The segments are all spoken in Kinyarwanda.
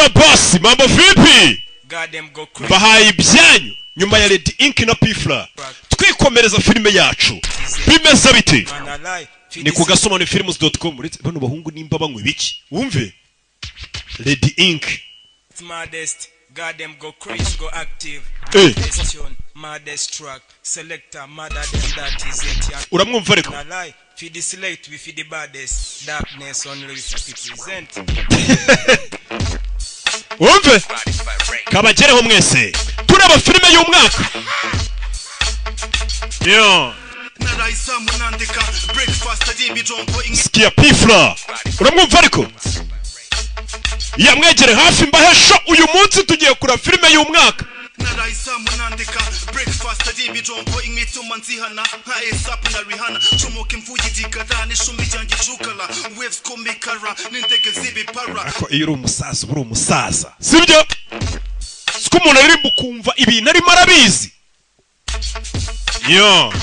Yo boss, mambo vipi? Goddamn go crazy. Bahaye ibyanyu nyuma ya Red Ink na P Fla, twikomereza filime yacu. Bimeze biti? Man alive. Ni ku gasobanufilms.com. Uretse bano bahungu, nimba banywa ibiki, wumve Red Ink. It's maddest. Goddamn go crazy, go active. Eh. Best tune, maddest track. Selector, madder than that is it. Yeah. Uramwumva ariko. Man alive. Feed the select, we feed the baddest. Darkness only we represent. Wumve kabagereho mwese, tureba filime y'umwaka yo. Narayizamu nandika breakfast ari ibijumbo. Sikia P Fla, uramwumva ariko, yamwegere hafi mbahesha. Uyu munsi tugiye kureba filime y'umwaka. Narayizamu nandika breakfast ari ibijumbo, imituma nzihana nka ASAP na Rihanna, comoka imvuye igikara n'ishumi ryanjye icukara, waves kumikara n'indege z'ibipara. Ariko iyo uri umusaza uba uri umusaza, sibyo? Siko umuntu aririmba ukumva ibintu arimo arabizi yo.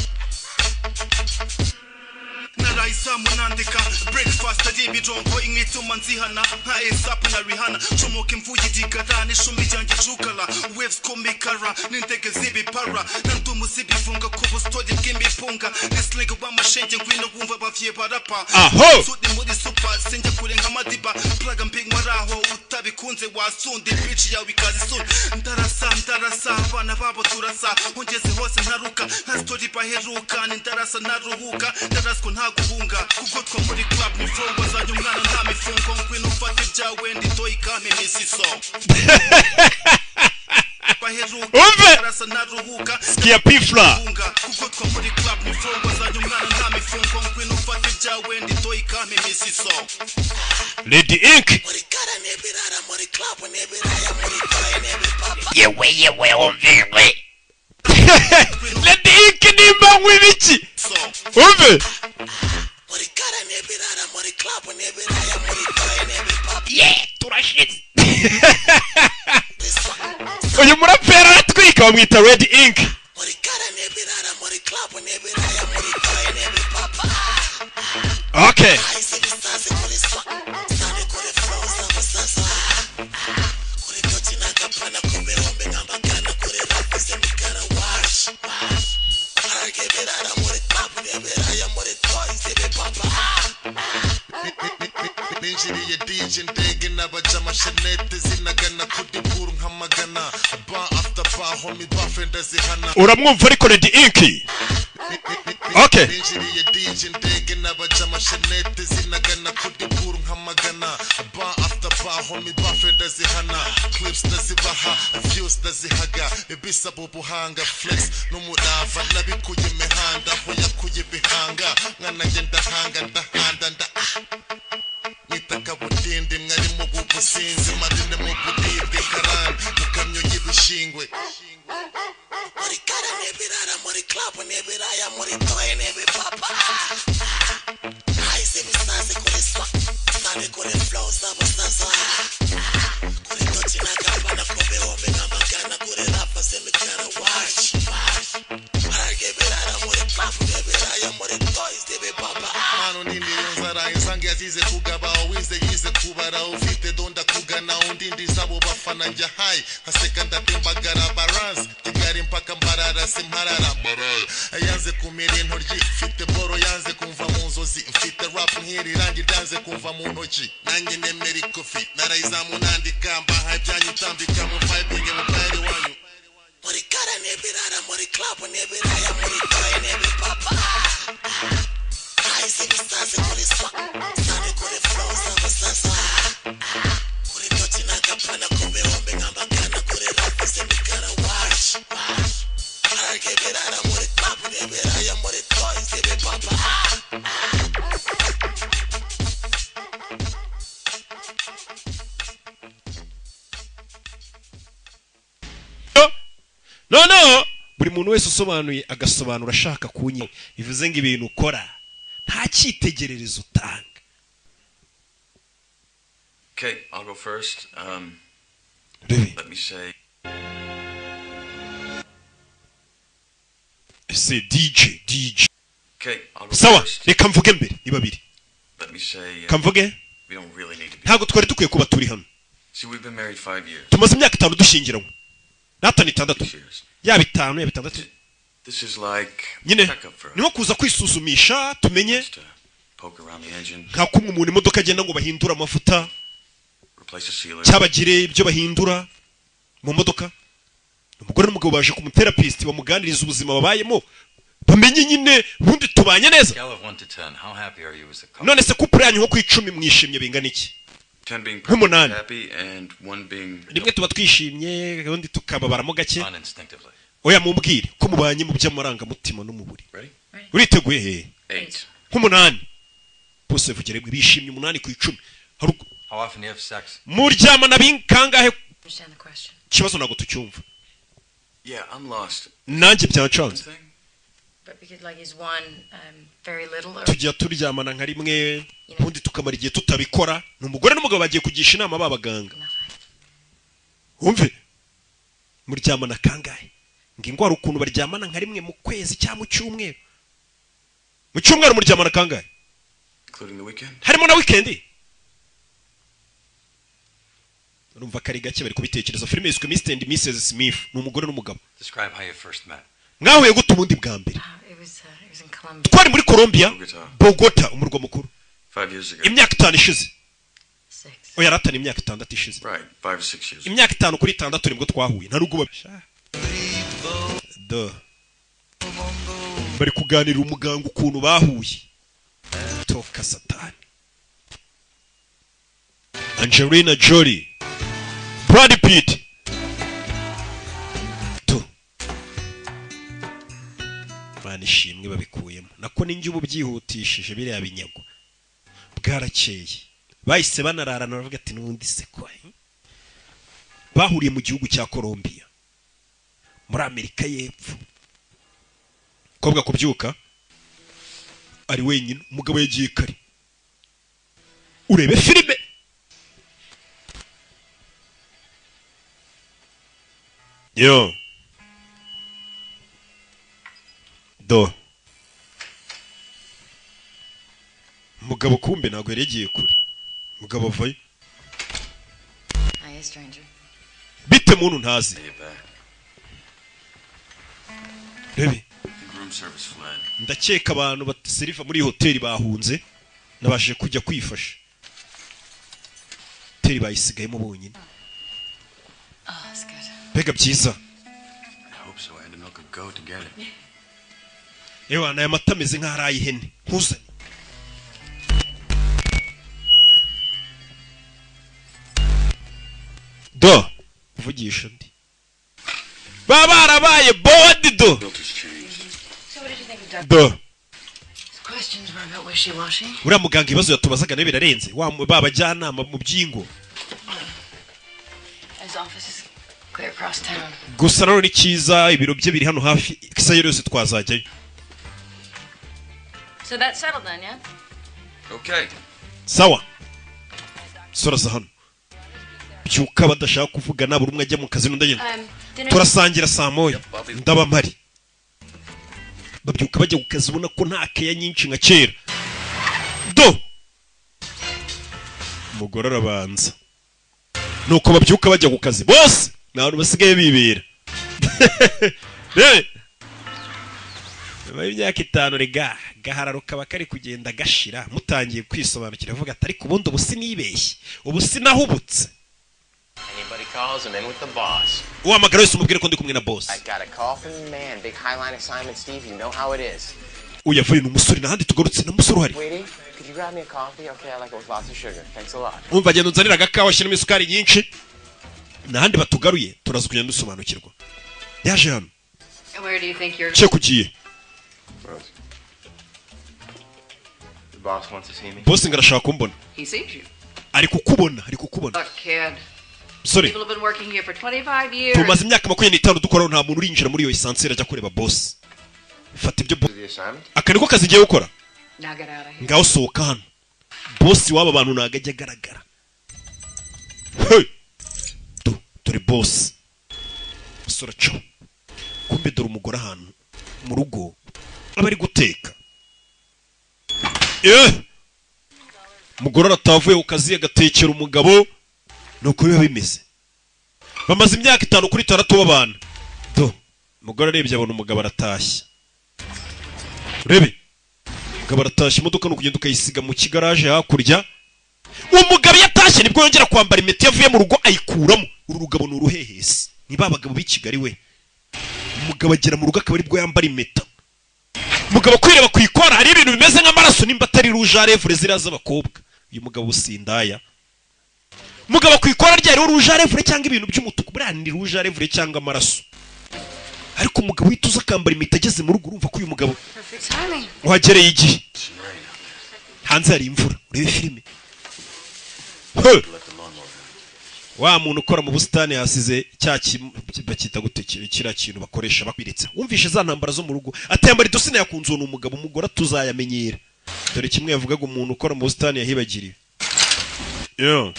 Narayizamu nandika breakfast ari ibijumbo, imituma nzihana nka ASAP na Rihanna, comoka imvuye igikara n'ishumi ryanjye icukara, waves kumikara n'indege z'ibipara, nandumu z'ibifunga ku bustori bw'imipunga n'isilinga w'amashenge. Ngwino wumva bavye barapa. Aho! Sudi muri super sinjya kure nka Madiba plaga mbinywa raho, utabikunze wasunda bitch yawe ikaza isura. Ndarasa ndarasa abana babo turasa, ungeze hose ntaruka nka story baheruka, ni ndarasa ntaruhuka, ndaraswa nta guhunga, kugotwa muri club ni flow wazanye umwana nta mifungo. Ngwino ufate ibyawe nditoye ikampa imisiso baheruka. Umve! Ndarasa ntaruhuka. Sikia P Fla. Guhunga kugotwa muri club ni flow wazanye umwana nta mifungo. Ngwino ufate ibyawe nditoye ikampa imisiso. Red Ink. Muri kara n'ibirara, muri club n'ibiraya, muri toy n'ibipapa. Yewe yewe, wumvijwe Red Ink nimba nywa ibiki, wumve. Muri kara n'ibirara, muri club n'ibiraya, muri toy n'ibipapa. Ye, turashize. Uyu muraperi aratwika, bamwita Red Ink. Muri kara n'ibirara, muri club n'ibiraya, muri toy n'ibipapa. Ahise ibisazi kuri swa sani, kuri flow z'abasaza, kuri doti n'agapana, ku bihumbi nk'amagana, kuri rap z'imikara, wash wash hararya ibirara muri club n'ibiraya, muri toy z'ibipapa. Ninjiriye DJ ndege n'abaja amashenete zinagana kuri buru nkamagana, bar after bar, homie bafe ndazihana. Uramwumva ariko Red Ink. Okay. Ninjiriye DJ ndege n'abaja amashenete zinagana kuri buru nkamagana, bar after bar, homie bafe ndazihana, clips ndazibaha, views ndazihaga, ibisaba ubuhanga, flex n'umurava nabikuye imihanda aho yakuye ibihanga. Mwana njye ndahanga ndahanda nda mwitaka butindi, mwari mu businzi, marine mu buribwe, karani mu kamyo y'ibishingwe. Muri kara n'ibirara, muri club n'ibiraya, muri toy n'ibipapa. Ahise ibisazi kuri swa sani, kuri flow z'abasaza, kuri doti n'agapana, ku bihumbi nk'amagana, kuri rap z'imikara, wash wash hararya ibirara muri club n'ibiraya, muri toy z'ibipapa. Mano nini nzara insange yazize kugaba, uwize yize kubara, ufite donda kugana undi ndizabo bafana, njya hayi nkaseka ndatembagara, balance Kigali mpaka Mbarara, simparara yanze kumira intoryi, mfite boro yanze kumva mu nzozi, mfite rap nk'iri rangi ryanze kumva mu ntoki, nanjye nemera ikofi, narayizamu nandika, mbaha ibyanyu utambika mu vibing mu payeri wanyu. Muri kara n'ibirara, muri club n'ibiraya, muri toy n'ibipapa. Ahise ibisazi kuri swa sani, kuri flow z'abasaza, kuri doti n'agapana, ku bihumbi nk'amagana, kuri rap z'imikara, wash wash hararya ibirara muri club n'ibiraya, muri toy z'ibipapa. Noneho buri muntu wese usobanuye agasobanura ashaka kunyi, bivuze ngo ibintu ukora nta cyitegererezo utanga. Okay, I'll go first. Rebe. Let me say, Ese DJ DJ. Okay, I'll go Sawa. first. Reka mvuge mbere, ni babiri. Let me say, Kamvuge. we don't really need to be. Ntabwo twari dukwiye kuba turi hano. See, we've been married 5 years. Tumaze imyaka 5 dushyingiranywe, natanu, 6, yaba 5, yaba 6. This is like Nyine checkup for us. ni nko kuza kwisuzumisha tumenye. Poke around the engine, Nka kumwe umuntu imodoka agenda ngo bahindure amavuta, replace a sealer. cyabagire ibyo bahindura mu modoka. Umugore n'umugabo baje ku mutherapist bamuganiriza ubuzima babayemo, bamenye nyine ubundi tubanye neza. Scale of 1 to 10, how happy are you as a couple? None se couple yanyu nko ku 10 mwishimye bingana iki? 10 being Nk'umunani. happy and one being Rimwe tuba twishimye, ubundi tukababaramo gake. Not instinctively. Oya, mumbwire ko mubanye mu by'amarangamutima no mu buri. Ready? Uriteguye hehe? 8. Nk'umunani bose vugere bishimye, 8 ku 10. Hari How often do you have sex? Muryamana kangahe? Understand the question. Ikibazo ntabwo tucyumva. Yeah, I'm lost. Nanjye byancanze. But because, like, is one very little or Tujya turyamana nka rimwe, ubundi tukamara igihe tutabikora. Ni umugore n'umugabo bagiye kugisha inama b'abaganga. Wumve, muryamana kangahe? Ngo ingwara ukuntu baryamana nka rimwe mu kwezi cyangwa mu cyumweru. Mu cyumweru muryamana kangahe? Including the weekend? Harimo na weekend. Urumva ko ari gake, bari kubitekereza. Filime yiswe Mr and Mrs Smith, ni umugore n'umugabo. Describe how you first met. Mwahuye gute ubundi bwa mbere? It was in Colombia. Twari muri Colombia, Bogota, umurwa mukuru. 5 years ago. Imyaka 5 ishize. Oya, yaratana imyaka 6 ishize. Right, 5 or 6 years. Imyaka 5 kuri 6 nibwo twahuye. Nta nubwo do bari kuganirira umuganga ukuntu bahuye. Toka satani. Angelina Jolie, Brad Pitt tu. Mana ishimwe babikuyemo, nako ninjye ubu byihutishije biriya binyago. Bwarakeye, bahise banararana, baravuga ati n'ubundi se ko bahuriye mu gihugu cya Colombia muri Amerika y'Epfo. Kobwa kubyuka ari wenyine, umugabo yagiye kare. Urebe filime. Yo do umugabo, kumbe ntabwo yari yagiye kure. Umugabo avayo. Hiya, stranger. Bite muntu ntazi? Rebe. Room service fled. Ndakeka abantu baseriva muri iyi hoteli bahunze, nabashije kujya kwifasha. Hoteli bayisigayemo bonyine. Oh, that's good. Mbega byiza! I hope so. I had to milk a goat to get it. Ewa, aya mata ameze nk'aho ari ay'ihene nkuzanye. Do uvugisha undi, baba barabaye bodi do. So what did you think of Doug? Do. His questions were a bit wishy-washy. Uriya muganga ibibazo yatubazaga nawe birarenze wa ba bajyanama mu by'ingo. His office is clear across town. Gusa nanone ni cyiza, ibiro bye biri hano hafi, isaha yose twazajyayo. So that's settled then, yeah? Okay. Sawa, soraza hano byuka badashaka kuvugana, buri umwe ajya mu kazi n'undi agenda. Dinner. Turasangira saa 1, ndaba mpari. Babyuka bajya ku kazi, ubona ko nta keya nyinshi nka kera. Do umugore arabanza, nuko babyuka bajya ku kazi bose, nta bantu basigaye bibera. Rebe, nyuma y'imyaka 5 rega gahararo kaba kari kugenda gashira, mutangiye kwisobanukira, avuga ati ariko ubundi ubu sinibeshye, ubu sinahubutse. Anybody calls, I'm in with the boss. Uhamagara wese umubwire ko ndi kumwe na boss. I got a call from the man. Big highline assignment, Steve. You know how it is. Uyu avuye ni umusore, n'ahandi tugarutse na musore uhari. Sweetie, could you grab me a coffee? Okay, I like it with lots of sugar. Thanks a lot. Umva, genda unzanire agakawa, shyiramo isukari nyinshi. N'ahandi batugaruye turaza kugenda dusobanukirwa. Yaje hano. Where do you think you're Cye kugiye? Rose. The boss wants to see me. Boss ngo arashaka kumbona. He sees you. Ari kukubona, ari kukubona. Look, kid. Musore. People have been working here for 25 years. Tumaze imyaka 25 dukoraho, nta muntu urinjira muri iyo ascenseur ajya kureba boss. Fata ibyo The assignment? Aka niko kazi igiye gukora. Now get out of here. Ngaho sohoka hano. Boss w'aba bantu ntabwo ajya agaragara. Hey! Dore boss. Musore acaho, kumbe dore umugore ahantu mu rugo aba ari guteka. Eh! Umugore aratavuye ku kazi, agatekera umugabo. Nuko biba bimeze. Bamaze imyaka 5 kuri 6 babana. Do umugore arebye abona umugabo aratashye. Urebe, umugabo aratashye, imodoka ni ukugenda ukayisiga mu kigaraje hakurya. Umugabo iyo atashye nibwo yongera kwambara impeta, yavuye mu rugo ayikuramo. Uru rugabo ni uruhehesi, ni ba bagabo b'i Kigali we. Umugabo agera mu rugo akaba aribwo yambara impeta. Umugabo kwireba ku ikora hari ibintu bimeze nk'amaraso, nimba atari rouge à lèvres ziriya z'abakobwa. Uyu mugabo sindaya. Umugabo ku ikora rye hariho rouge à lèvres cyangwa ibintu by'umutuku, buriya ni rouge à lèvres cyangwa amaraso. Ariko umugabo uhita uza akambara impeta ageze mu rugo, urumva ko uyu mugabo Perfect timing. wagereye igihe. Hanze hari imvura, urebe filime. He! Wa muntu ukora mu busitani yasize cya bacyita gute, kiriya kintu bakoresha bakwiritse. Wumvishe za ntambara zo mu rugo, ateye amarido sinayakunze. Uwo ni umugabo, umugore tuzayamenyera. Dore kimwe yavugaga umuntu ukora mu busitani yahibagiriwe. Yeah.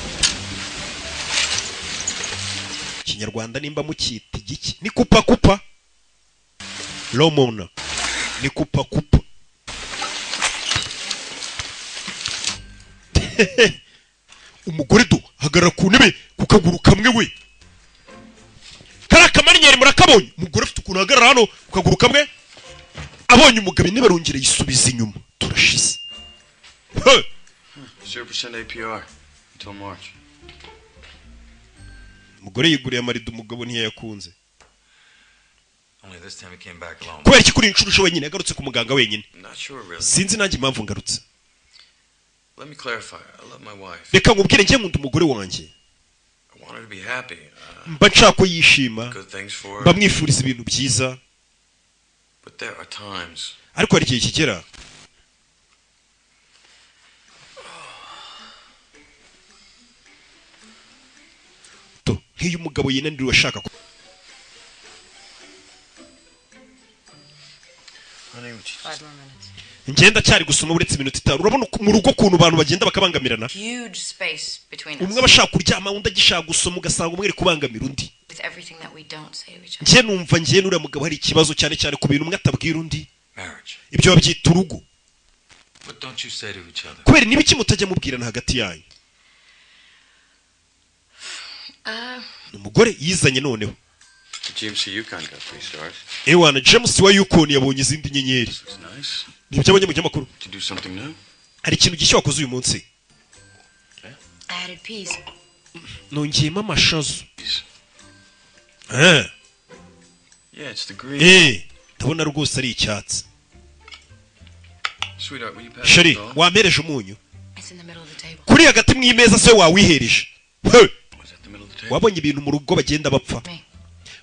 Kinyarwanda nimba mukita igiki, ni kupa kupa lomona, ni kupa kupa. Umugore do hagarara ku ntebe ku kaguru kamwe we, kariya kamanyeri murakabonye. Umugore afite ukuntu ahagarara hano ku kaguru kamwe, abonye umugabo intebe arongera yisubiza inyuma. Turashize. He! 0% APR until March. Umugore yiguriye amarido, umugabo ntiyayakunze. Only this time he came back alone. Kubera iki kuri iyi nshuro uje wenyine? Yagarutse ku muganga wenyine. I'm not sure really. Sinzi nanjye impamvu ngarutse. Let me clarify. I love my wife. Reka nkubwire, njye nkunda umugore wanjye. I want her to be happy. Mba nshaka ko yishima. Good things for her. Mba mwifuriza ibintu byiza. But there are times Ariko hari igihe kigera. To, nk'iyo umugabo yinaniriwe ashaka ko Honey, would you 5 more minutes. Ngenda cyari gusoma, uretse iminota 5. Urabona mu rugo ukuntu abantu bagenda bakabangamirana. Huge space between Umwe us. aba ashaka kuryama, undi agishaka gusoma, ugasanga umwe ari kubangamira undi. With everything that we don't say to each other. Njye numva njye n'uriya mugabo hari ikibazo, cyane cyane ku bintu umwe atabwira undi. Marriage. Ibyo babyita urugo. What don't you say to each other? Kubera niba iki mutajya mubwirana hagati yanyu? Umugore yizanye noneho. The GMC Yukon got 3 stars. Ewana James wa Yukon yabonye izindi nyenyeri. Looks nice. Ni iby'abanyamakuru. Did you do something new? Hari ikintu gishya wakoze uyu munsi? I added peas. Nongeyemo amashazo. Yeah, it's the green. Ndabona rwose ari icyatsi. Sweetheart, will you pass Sheri, the salt? wampereje umunyu? It's in the middle of the table. Kuri hagati mu imeza se wawihereje? He! Wabonye ibintu mu rugo bagenda bapfa.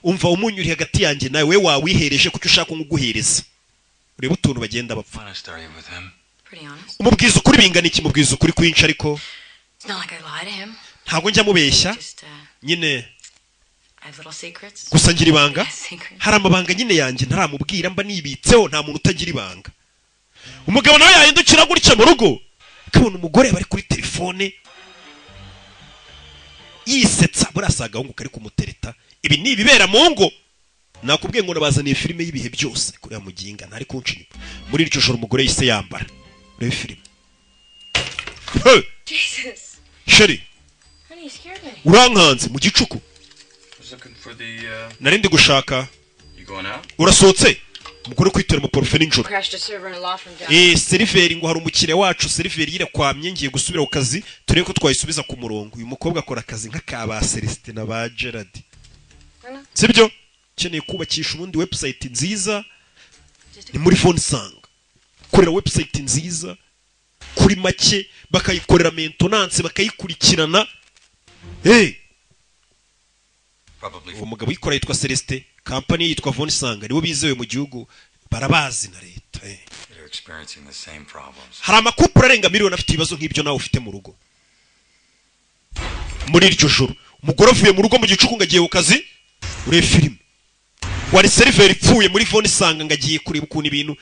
Umva, umunyu uri hagati yanjye nawe, we wawihereje, kuko ushaka nkuguhereza. Urebe utuntu bagenda bapfa. Honest are you with him? Pretty honest. Umubwiza ukuri bingana iki? Mubwiza ukuri kwinshi ariko. It's not like I lie to him. Ntabwo njya mubeshya. Just Nyine I have little secrets. gusa ngira ibanga. Secrets. Hari amabanga nyine yanjye ntaramubwira, mba nibitseho, nta muntu utagira ibanga. Umugabo nawe yahindukira gutya mu rugo akabona umugore bari kuri telefone yisetsa, buriya si agahungu kari kumutereta. Ibi ni ibibera mu ngo. Nakubwiye ngo nabazaniye filime y'ibihe byose. Kuriya muginga ntari kunca inyuma. Muri iryo joro umugore yahise yambara. Urebe filime. Hey! Jesus. Sheri. Honey, you scared me. Urankanze mu gicuku. I was looking for the Nari ndi gushaka. You going out? Urasohotse? Umugore kwitera umuparufe nijoro. Crashed a server in a law firm down. Seriveri, ngo hari umukiriya wacu seriveri yirakwamye, ngiye gusubira ku kazi turebe ko twayisubiza ku murongo. Uyu mukobwa akora akazi nk'aka ba Celestin na ba Gerard, sibyo? Ukeneye kubakisha ubundi website nziza, ni muri phone sang korera website nziza kuri make, bakayikorera maintenance, bakayikurikirana. Hey, Probably. uwo mugabo uyikora yitwa Celestin, company ye yitwa Vonisanga, nibo bizewe mu gihugu, barabazi na leta. They're experiencing the same problems. Hari amakupure arenga miliyoni afite ibibazo nk'ibyo nawe ufite mu rugo. Muri iryo joro umugore avuye mu rugo mu gicuku ngo agiye ku kazi. Urebe filime, wari seriveri ipfuye muri phone isanga ngo agiye kureba ukuntu ibintu.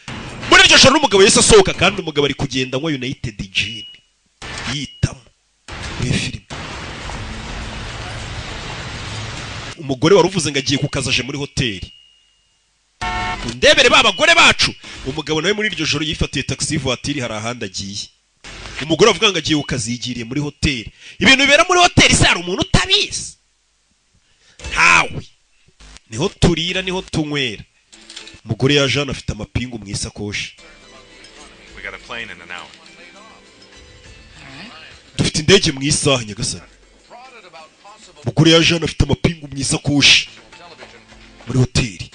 Muri iryo joro n'umugabo yahise asohoka, kandi umugabo ari kugenda anywa United Gin yitamo. Urebe filime, umugore wari uvuze ngo agiye ku kazi aje muri hoteli. Undebere ba bagore bacu. Umugabo nawe muri iryo joro yifatiye taxi voiture, hari ahandi agiye. Umugore avuga ngo agiye ku kazi, yigiriye muri hoteli. Ibintu bibera muri hoteli se hari umuntu utabizi? Ntawe. Niho turira, niho tunywera. Umugore yaje hano afite amapingu mu isakoshi. We got a plane in an hour. Dufite indege mu isaha, nyagasani. Umugore yaje hano afite amapingu mu isakoshi muri hoteli.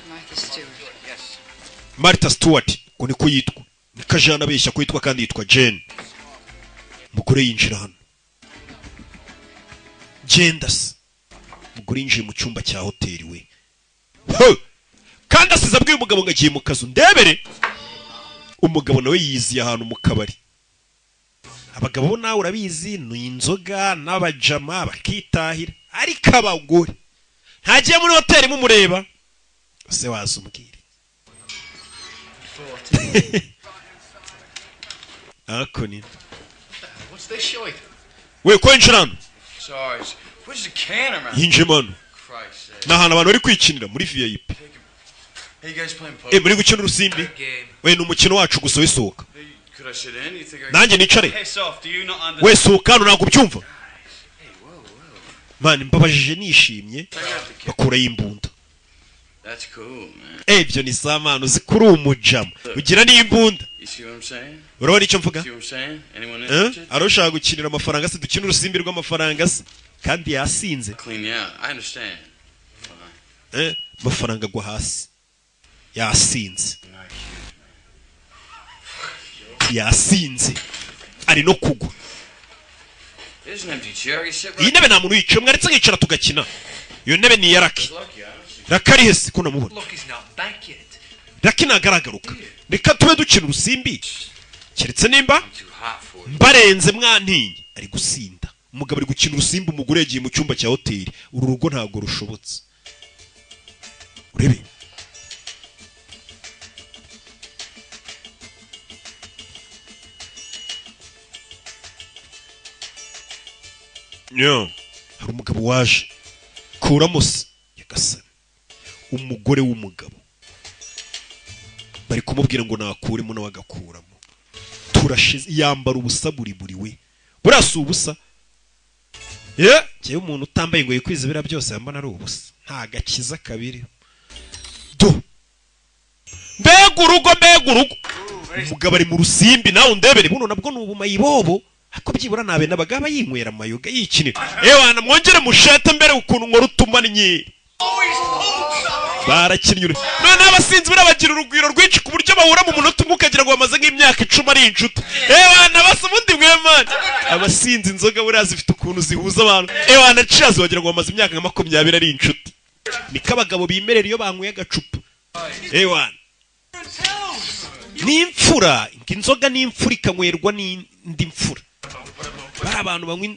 Martha Stewart. Martha Stewart ngo niko yitwa, niko ajana abeshya ko yitwa, kandi yitwa Jane. Umugore yinjira hano, genda se. Umugore yinjiye mu cyumba cya hoteli we. He! Kandi asize abwiye umugabo ngo agiye mu kazu. Ndebere, umugabo nawe yiziye ahantu mu kabari. Abagabo bo nawe urabizi, ni inzoga n'abajama bakitahira, ariko abagore ntagiye muri hoteli mumureba se waza umbwire ariko ni What's this shite? We ko yinjira hano? Sorry. Where's the can around? Yinjiyemo hano. Christ's sake. Ni ahantu abantu bari kwikinira muri VIP. Hey, you guys playing poker? Eh, muri gukina urusimbi we? Ni umukino wacu gusa, wisohoka. Could I sit in? You think I Nanjye nicare? Piss off. Do you not understand? We sohoka hano, ntabwo ubyumva man. Mbabajije nishimye, bakurayo imbunda. That's cool, man. Eh, ibyo ni samana, uzi kuri umujama ugira n'imbunda. You see what I'm saying? Urabona icyo mvuga? See what I'm saying? Anyone Eh? interested? Ari ushaka gukinira amafaranga se? Dukina urusimbi rw'amafaranga se? Kandi yasinze. Clean you out. I understand. Fine. Eh, amafaranga agwa hasi, yasinze, yasinze, ari no kugwa. There's an empty chair. You sit Iyi right. ntebe nta muntu uyicaye, mwaretse nkicara tugakina. Iyo ntebe ni iya Lucky. Lucky, I don't see. Lucky ari hese ko namubona? Lucky's not back yet. Lucky ntagaragaruka, reka tube dukina urusimbi, keretse nimba Too hot for it. mbarenze mwantinye. Ari gusinda umugabo, ari gukina urusimbi, umugore yagiye mu cyumba cya hoteli. Uru rugo ntabwo rushobotse, urebe. Yo, hari umugabo waje kuramo se. Nyagasani, umugore w'umugabo bari kumubwira ngo nakuremo, nawe agakuramo. Turashize. Yambara ubusa buri buri we, buriya si ubusa ye. Njyewe umuntu utambaye ngo yikwize biriya byose yambona ari ubusa, nta gakiza kabiri. Do mbega urugo, mbega urugo! Umugabo ari mu rusimbi, nawe undebere. Buno nabwo ni ubumayibobo, ariko byibura nabe n'abagaba yinywera amayoga, yikinira. Ewana, mwongere mushete mbere ukuntu nkora utumannyi. Barakinnye noneho abasinzi buriya bagira urugwiro rwinshi, ku buryo bahura mu munota umwe ukagira ngo bamaze nk'imyaka 10 ari inshuti. Ewana, basa ubundi mwemana. Abasinzi inzoga buriya zifite ukuntu zihuza abantu. Ewana, cheers! Wagira ngo bamaze imyaka nka 20 ari inshuti. Niko abagabo bimerera iyo banyweye agacupa. Ewana, ni imfura, inzoga ni imfura, ikanywerwa n'indi mfura. Bari abantu banywa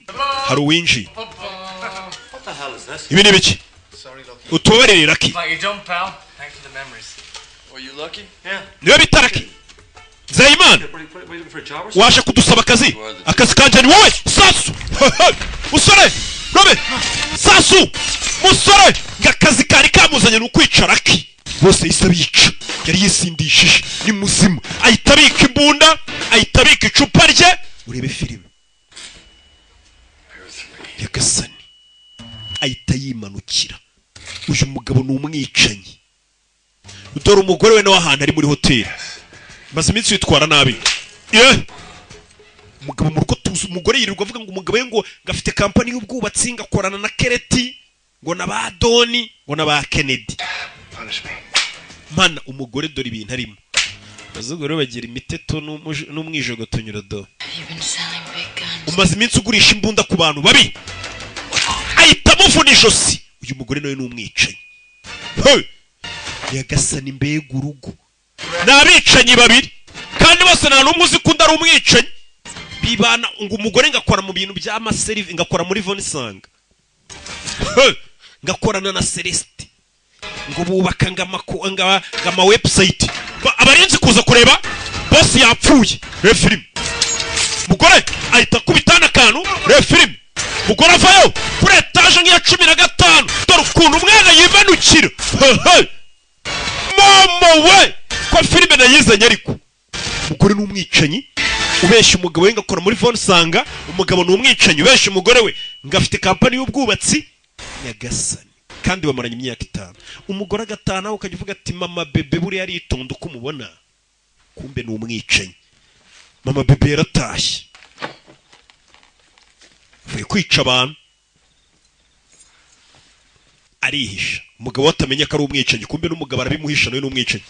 hari uwinjiye. What the hell is this? Ibi ni ibiki? Sorry, Lucky. Utubabarire, Lucky. Like you done, pal. Thanks for the memories. Oh, you lucky? Yeah. Niwe bita Lucky Nzeyimana. Waiting for a job or something? Waje kudusaba akazi? Akazi kanjye ni wowe. Sasu musore, robe sasu musore, ngo akazi kari kamuzanye ni ukwica Lucky. Bose yahise abica, yari yisindishije, ni muzima. Ahita abika imbunda, ahita abika icupa rye. Urebe filime, nyagasani. Ahita yimanukira. Uyu mugabo ni umwicanyi. Dore umugore we nawe ahantu ari muri hoteli. Maze iminsi witwara nabi ye umugabo mu rugo. Tuzi umugore yirirwa avuga ngo umugabo we ngo afite kampani y'ubwubatsi, ngo akorana na Kereti, ngo na ba Doni, ngo na ba Kennedy. Punish me. Mana, umugore dore ibintu arimo. Abazungu rero bagira imiteto n'umwijogoto nyurodo. You've been selling big guns. Umaze iminsi ugurisha imbunda ku bantu babi. Ahita amuvuna ijosi. Uyu mugore nawe ni umwicanyi. Hey! Nyagasani, mbega urugo! Ni abicanyi babiri, kandi bose nta n'umwe uzi ko undi ari umwicanyi. Bibana ngo umugore ngakora mu bintu by'amaserivi, ngakora muri vonisanga. Hey! Ngakorana na Celeste, ngo bubaka ngo ama website. Abarinzi kuza kureba boss yapfuye. Reba filime, mugore ahita akubita n'akantu. Reba filime, mugore avayo kuri etaje nk'iya 15. Dore ukuntu umwana yimanukira. Hehe! Mama we, ko filime nayizanye! Ariko umugore ni umwicanyi. Ubeshya umugabo we ngo akora muri Von, usanga umugabo ni umwicanyi. Ubeshya umugore we ngo afite kampani y'ubwubatsi. Nyagasani, kandi bamaranye imyaka 5. Umugore agatana, ukajya uvuga ati mama bebe buriya aritonda uko umubona, kumbe ni umwicanyi. Mama bebe yaratashye avuye kwica abantu, arihisha umugabo we atamenya ko ari umwicanyi. Kumbe n'umugabo arabimuhisha, nawe ni umwicanyi.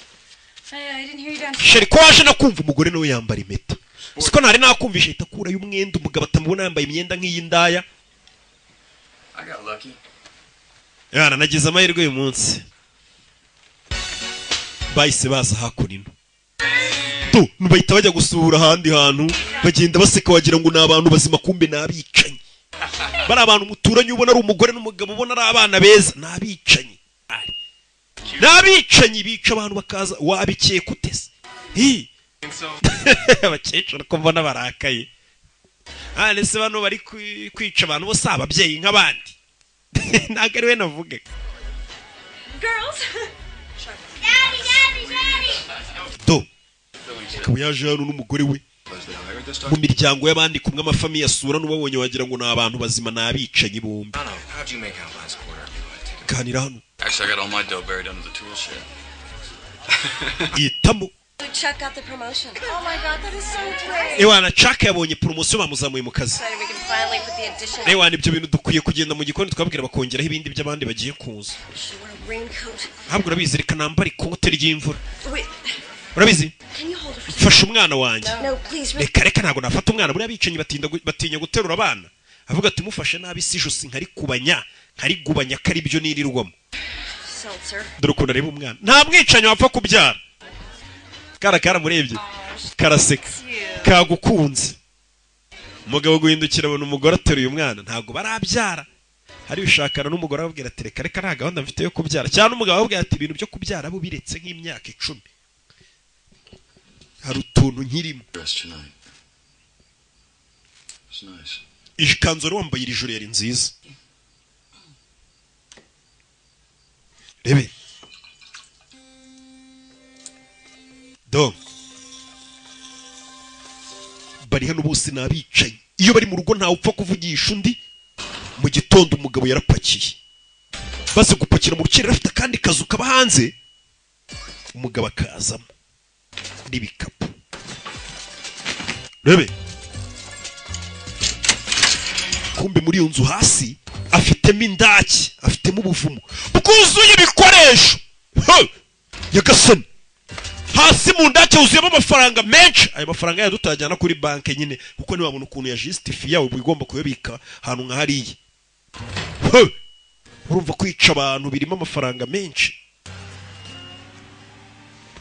Hey, I didn't hear you downstairs. Chéri, ko waje nakumva? Umugore nawe yambara impeta, siko ntari nakumvisha. Ahita akurayo umwenda, umugabo atamubona yambaye imyenda nk'iy'indaya. I got lucky. Yana, nagize amahirwe uyu munsi. Bahise baza hakuno tu, bahita bajya gusura ahandi hantu, bagenda baseka wagira ngo ni abantu bazima, kumbe ni abicanyi. Bari abantu muturanye ubona ari umugore n'umugabo, ubona ari abana beza, ni abicanyi, ni abicanyi bica abantu bakaza. Wabikeka ute se? Hi! Abakecuru ko mbona barakaye? Ah, ndetse bano bari kwica abantu bose, ababyeyi nk'abandi, ntabwo ari we navuga. Girls. Daddy, Daddy, Daddy. Do akaba yaje hano n'umugore we mu miryango y'abandi, kumwe amafamiye asura n'ubabonye wagira ngo ni abantu bazima, ni abicanyi bombi. How'd you make out last quarter? Ganira hano. Actually, I got all my dough buried under the tool shed. Yitamo. Chuck got the promotion. Oh my God, that is so great. Ewana, Chuck yabonye promotion, bamuzamuye mu kazi. Excited we can finally put the addition. Ewana, ibyo bintu dukwiye kugenda mu gikoni twabwira bakongeraho ibindi by'abandi bagiye kuza. She wore a raincoat. Ntabwo urabizi, reka nambare ikote ry'imvura. Wait, Urabizi, can you hold her for mfashe umwana wanjye. No, please. Really. Reka reka, ntabwo nafata umwana. Buriya abicanyi batinya guterura abana, avuga ati mufashe nabi si ijosi nkarikubanya, nkarigubanya ko ari byo nirirwamo. Seltzer. Dore ukuntu areba umwana, nta mwicanyi wapfa kubyara. Kara karamurebye karaseka, kagukunze. Umugabo guhindukira abona umugore ateruye umwana, ntabwo barabyara. Hari bishakana n'umugore ababwira ati reka reka, nta gahunda mfite yo kubyara. Cyangwa n'umugabo ababwira ati ibintu byo kubyara bo biretse nk'imyaka 10, hari utuntu nkirimo. Dress tonight. It's nice. Iyi kanzu wari wambaye iri joro yari nziza, rebe do. Bari hano bose ni abicanyi, iyo bari mu rugo ntawe upfa kuvugisha undi. Mu gitondo umugabo yarapakiye, baze gupakira mu rukerera, afite akandi kazu kaba hanze, umugabo akazamo n'ibikapu, rebe. Kumbe muri iyo nzu hasi afitemo indaki, afitemo ubuvumo bwuzuye ibikoresho. He! Nyagasani, hasi mu ndake huzuyemo amafaranga menshi. Ayo mafaranga yayo tutajyana kuri banki nyine, kuko ntiwabona ukuntu ya justify yawe, uba ugomba kuyabika ahantu nka hariya. He! Urumva kwica abantu birimo amafaranga menshi.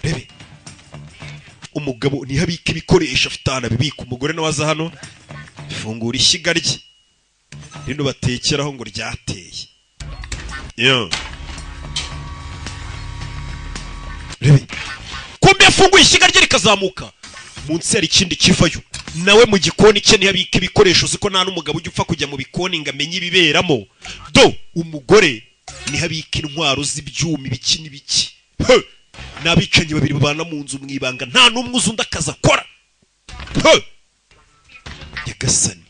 Rebe, umugabo niho abika ibikoresho, afite ahantu abibika. Umugore nawe aza hano, fungura ishyiga rye rino batekeraho ngo ryateye. Yo. Rebe, kumbe yafunguye ishyiga rye rikazamuka, munsi hari ikindi kivayo. Nawe mu gikoni cye niho abika ibikoresho. Uzi ko nta n'umugabo ujya upfa kujya mu bikoni ngo amenye ibiberamo? Do, umugore niho abika intwaro z'ibyuma, ibiki n'ibiki. He! Ni abicanyi babiri babana mu nzu mu ibanga, nta n'umwe uzi undi akazi akora. He! Nyagasani,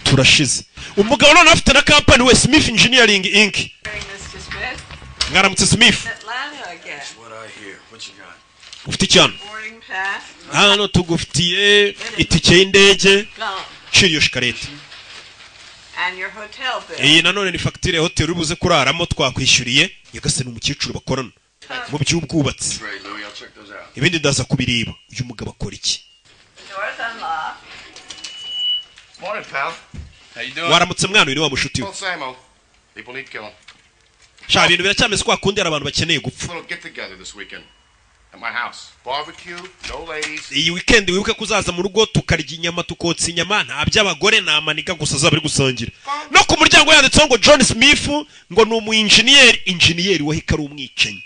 turashize. Umugabo noneho afite na kampani we, Smith Engineering Inc. Mr. Smith. Mwaramutse, Smith. Atlanta again. What I hear. What you got? Ufite icyano? Boarding pass. Hano tugufitiye itike y'indege. Gone. Cira iyo shikarete. And your hotel bill. Iyi nanone ni fagitire ya hoteli uri buze kuraramo, twakwishyuriye. Nyagasani, umukecuru bakorana mu by'ubwubatsi. Great, Louie. I'll check those out. Ibindi ndaza kubireba. Uyu mugabo akora iki? Door's unlocked. Morning, pal. How you doing? Waramutse mwana, uyu ni wa mushuti we. Well, same old. People need killing. Sha, ibintu biracyameze kwa kundi, hari abantu bakeneye gupfa. Little get together this weekend at my house. Barbecue, no ladies. Iyi weekend wibuke ko uzaza mu rugo tukarya inyama, tukotsa inyama, nta by'abagore, nta maniga gusa azaba ari gusangira. No ku muryango yanditseho ngo John Smith, ngo ni umu engineer, engineer wahika ari umwicanyi.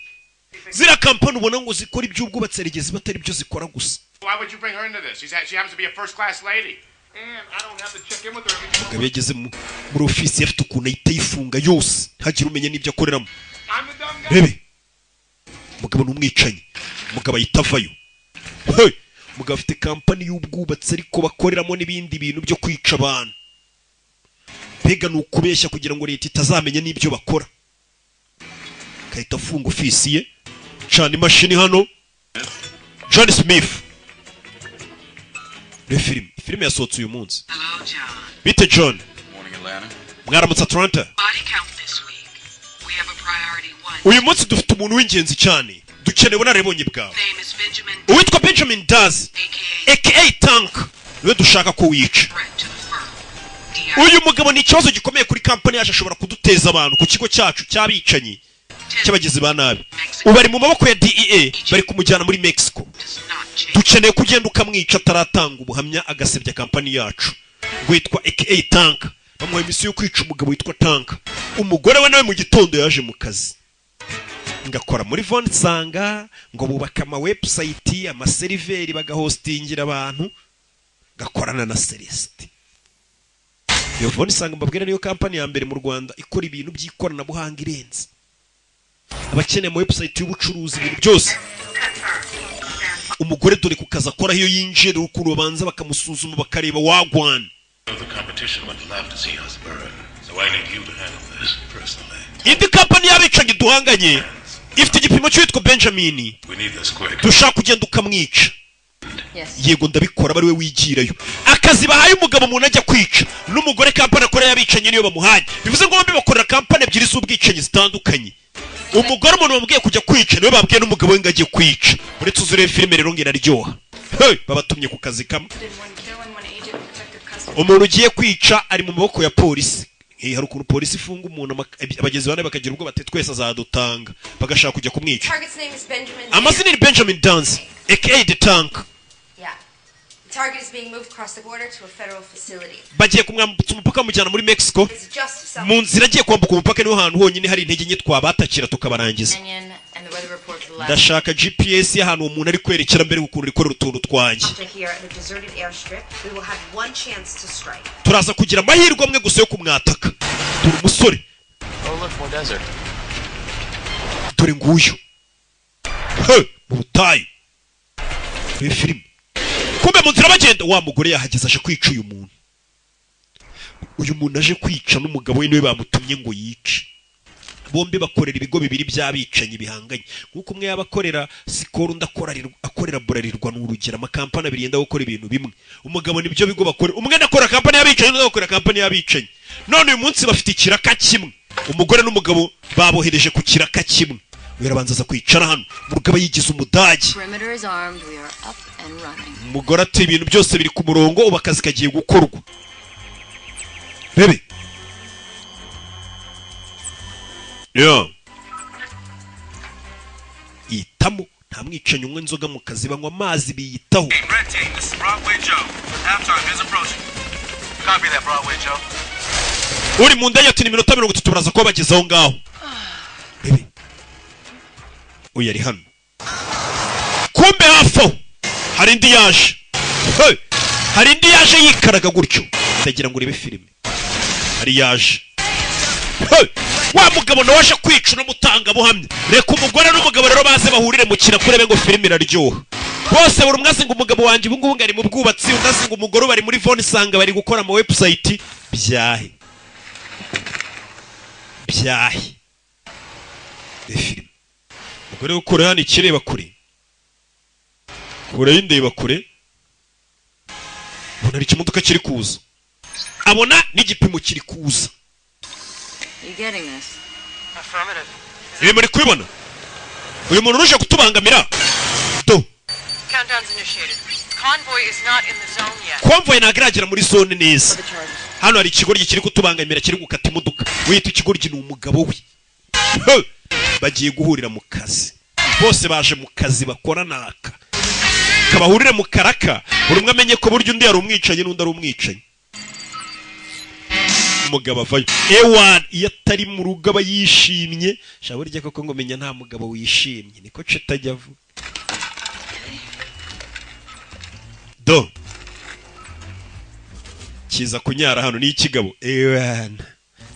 Ziriya kampani ubona ngo zikora iby'ubwubatsi, hari igihe ziba atari byo zikora gusa. Why would you bring her into this? She happens to be a first class lady. And I don't have to check in with her every Umugabo yageze muri ofisi, afite ukuntu ahita ayifunga yose, ntagire umenya n'ibyo akoreramo. I'm the dumb guy. Rebe, umugabo ni umwicanyi. Umugabo ahita avayo. Hey! Mugabo afite kampani y'ubwubatsi, ariko bakoreramo n'ibindi bintu byo kwica abantu. Mbega ni ukubeshya kugira ngo leta itazamenya n'ibyo bakora. Kahita afunga ofisi ye, cana imashini hano. John Smith. Ni filime, filime yasohotse uyu munsi. Bite, John? Morning, Atlanta. Mwaramutse, Atlanta. Uyu munsi dufite umuntu w'ingenzi cyane, dukeneye ubunararibonye bwawe. Uwitwa Benjamin Daz, aka Tank, niwe dushaka ko wica. Uyu mugabo ni ikibazo gikomeye kuri kampani yacu, ashobora kuduteza abantu ku kigo cyacu cy'abicanyi, cy'abagizi ba nabi. Ubu ari mu maboko ya DEA, bari kumujyana muri Mexico. Dukeneye ko ugenda ukamwica ataratanga ubuhamya agasebya kampani yacu. Witwa aka Tank, bamuha misiyo yo kwica umugabo witwa Tank. Umugore we nawe mu gitondo yaje mu kazi, ngakora muri Von nsanga ngo bubaka ama website, amaseriveri, bagahostingira abantu, gakorana na Celeste. Iyo Von nsanga mbabwira niyo kampani ya mbere mu Rwanda ikora ibintu by'ikoranabuhanga irenze. Abakeneye ama website y'ubucuruzi, ibintu byose. Umugore dore ku kazi akora, iyo yinjiye dore ukuntu babanza bakamusuzuma, bakareba wagwana. The competition would love to see us burn, so I need you to handle this personally. Indi kampani y'abicanyi duhanganye ifite igipimo cy'uwitwa Benjamin. We need this quick. Dushaka kugenda ukamwica. Yes. Yego, ndabikora. Aba ari we wigirayo. Akazi bahaye umugabo, umuntu ajya kwica, n'umugore kampani akora y'abicanyi niyo bamuhaye. Bivuze ngo bombi bakorera kampani ebyiri z'ubwicanyi zitandukanye. Umugore, umuntu bamubwiye kujya kwica, niwe babwiye n'umugabo we ngo ajye kwica. Uretse uzurebe filime rero ngo iraryoha. Hey, babatumye ku kazi kamwe. Umuntu ugiye kwica ari mu maboko ya polisi. Hari ukuntu polisi ifunga umuntu, abagizi ba nabi bakagira ubwoba bati twese azadutanga, bagashaka kujya kumwica. Target's name is Benjamin. Amazina ni Benjamin Dance, aka The Tank. Yeah. The target is being moved across the border to a federal facility. Bagiye kumwambutsa umupaka bamujyana muri Mexico. It's just south Mu nzira agiye kwambuka umupaka niho hantu honyine hari intege nke twabatakira tukabarangiza. Canyon and the weather report for the last Ndashaka GPS y'ahantu uwo muntu ari kwerekera mbere, ukuntu rikorera utuntu twanjye. After here at a deserted airstrip, we will have one chance to strike. Turaza kugira amahirwe amwe gusa yo kumwataka. Dore umusore. Oh, look, more desert. Dore nguyu. He, mu butayu. Muri filime, kumbe mu nzira bagenda, wa mugore yahageze aje kwica uyu muntu. Uyu muntu aje kwica n'umugabo we niwe bamutumye ngo yice. Bombi bakorera ibigo bibiri by'abicanyi bihanganye, nk'uko umwe yaba akorera Sikoro, undi akorera Burarirwa. Ni urugero, amakampani abiri yenda gukora ibintu bimwe. Umugabo nibyo bigo bakorera, umwe akora kampani y'abicanyi, undi agakora kampani y'abicanyi. None uyu munsi bafite ikiraka kimwe. Umugore n'umugabo babohereje ku kiraka kimwe. Uyu arabanza aza kwicara hano, umugabo yigize Umudage. Perimeter is armed. We are up and running. Umugore ati ibintu byose biri ku murongo, ubu akazi kagiye gukorwa. Bebe yo yitamo, nta mwicanyi unywa inzoga mu kazi, banywa amazi, biyitaho. Red team, this is Broadway Joe. Halftime is approaching. Copy that, Broadway Joe. Uri mu ndege ati ni iminota 30 baraza kuba bageze aho ngaho. Bebe uyu ari hano, kumbe hafi aho hari indi yaje. Hey! Hari indi yaje yikaraga gutyo. Ndagira ngo urebe filime. Hari yaje. Hey! Wa mugabo nawe aje kwica uno mutangabuhamya. Reka umugore n'umugabo rero baze bahurire mu kiraka, urebe ngo filime iraryoha. Bose buri umwe azi ngo umugabo wanjye ubu ngubu ngo ari mu bwubatsi, undi azi ngo umugore bari muri Phone isanga bari gukora ama website. Byahe byahe. Reba filime. Umugore wo kure hano, ikireba kure, kure y'indeba kure, abona hari ikimodoka kiri kuza, abona n'igipimo kiri kuza. You getting this? Affirmative. Ibi muri kubibona? Uyu muntu uje kutubangamira do. Countdown's initiated. Convoy is not in the zone yet. Convoy ntabwo iragera muri zone neza. Hano hari ikigoryi kiri kutubangamira, kiri gukata imodoka. Wita ikigoryi ni umugabo we. He! Bagiye guhurira mu kazi, bose baje mu kazi bakora naka kabahurire mu karaka, buri umwe amenye ko burya undi yari umwicanyi n'undi ari umwicanyi. Umugabo avayo ewan, iyo atari mu rugo aba yishimye. Sha burya koko ngo menya nta mugabo wishimye, niko cetajya avuga. Do kiza kunyara hano ni ikigabo ewana,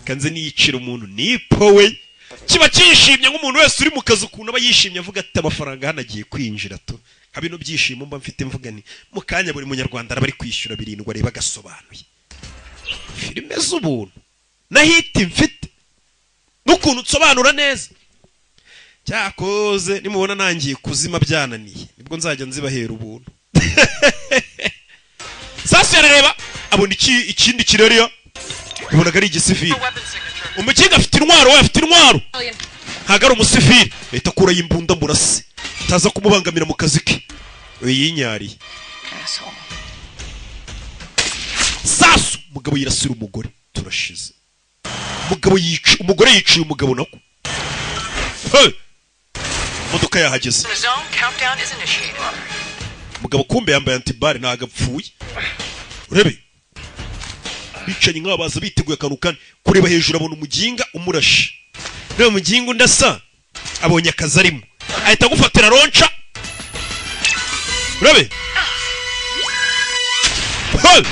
kanze niyicira umuntu nipowe. Kiba cyishimye nk'umuntu wese uri mu kazi, ukuntu aba yishimye avuga ati amafaranga hano agiye kwinjira tu. Nka bino byishimo mba mfite, mvuga ni mu kanya buri munyarwanda araba ari kwishyura 7 areba agasobanuye filime z'ubuntu na hit mfite n'ukuntu nsobanura neza. Cyakoze nimubona nangiye kuzima byananiye, nibwo nzajya nzibahera ubuntu. Sasa yarareba abona iki ikindi kirariya, ubonaga ari igisivili. Umukinga afite intwaro, we afite intwaro, ntabwo ari umusivili. Leta akurayo imbunda murase taza kumubangamira mu kazi ke. Uyu yinyariye sasu, umugabo yirasira umugore, turashize. Umugabo yica umugore, yiciye umugabo nako. Hey! Imodoka yahageze. The zone countdown is initiated. Umugabo kumbe yambaye anti-balles, ntabwo apfuye. Urebe bicanyi nk'aba baza biteguye akantu kandi kureba hejuru abona umuginga umurashe. Reba umuginga undi asa abonye akazi arimo, ahita agufatira launcher. Urebe. Hey!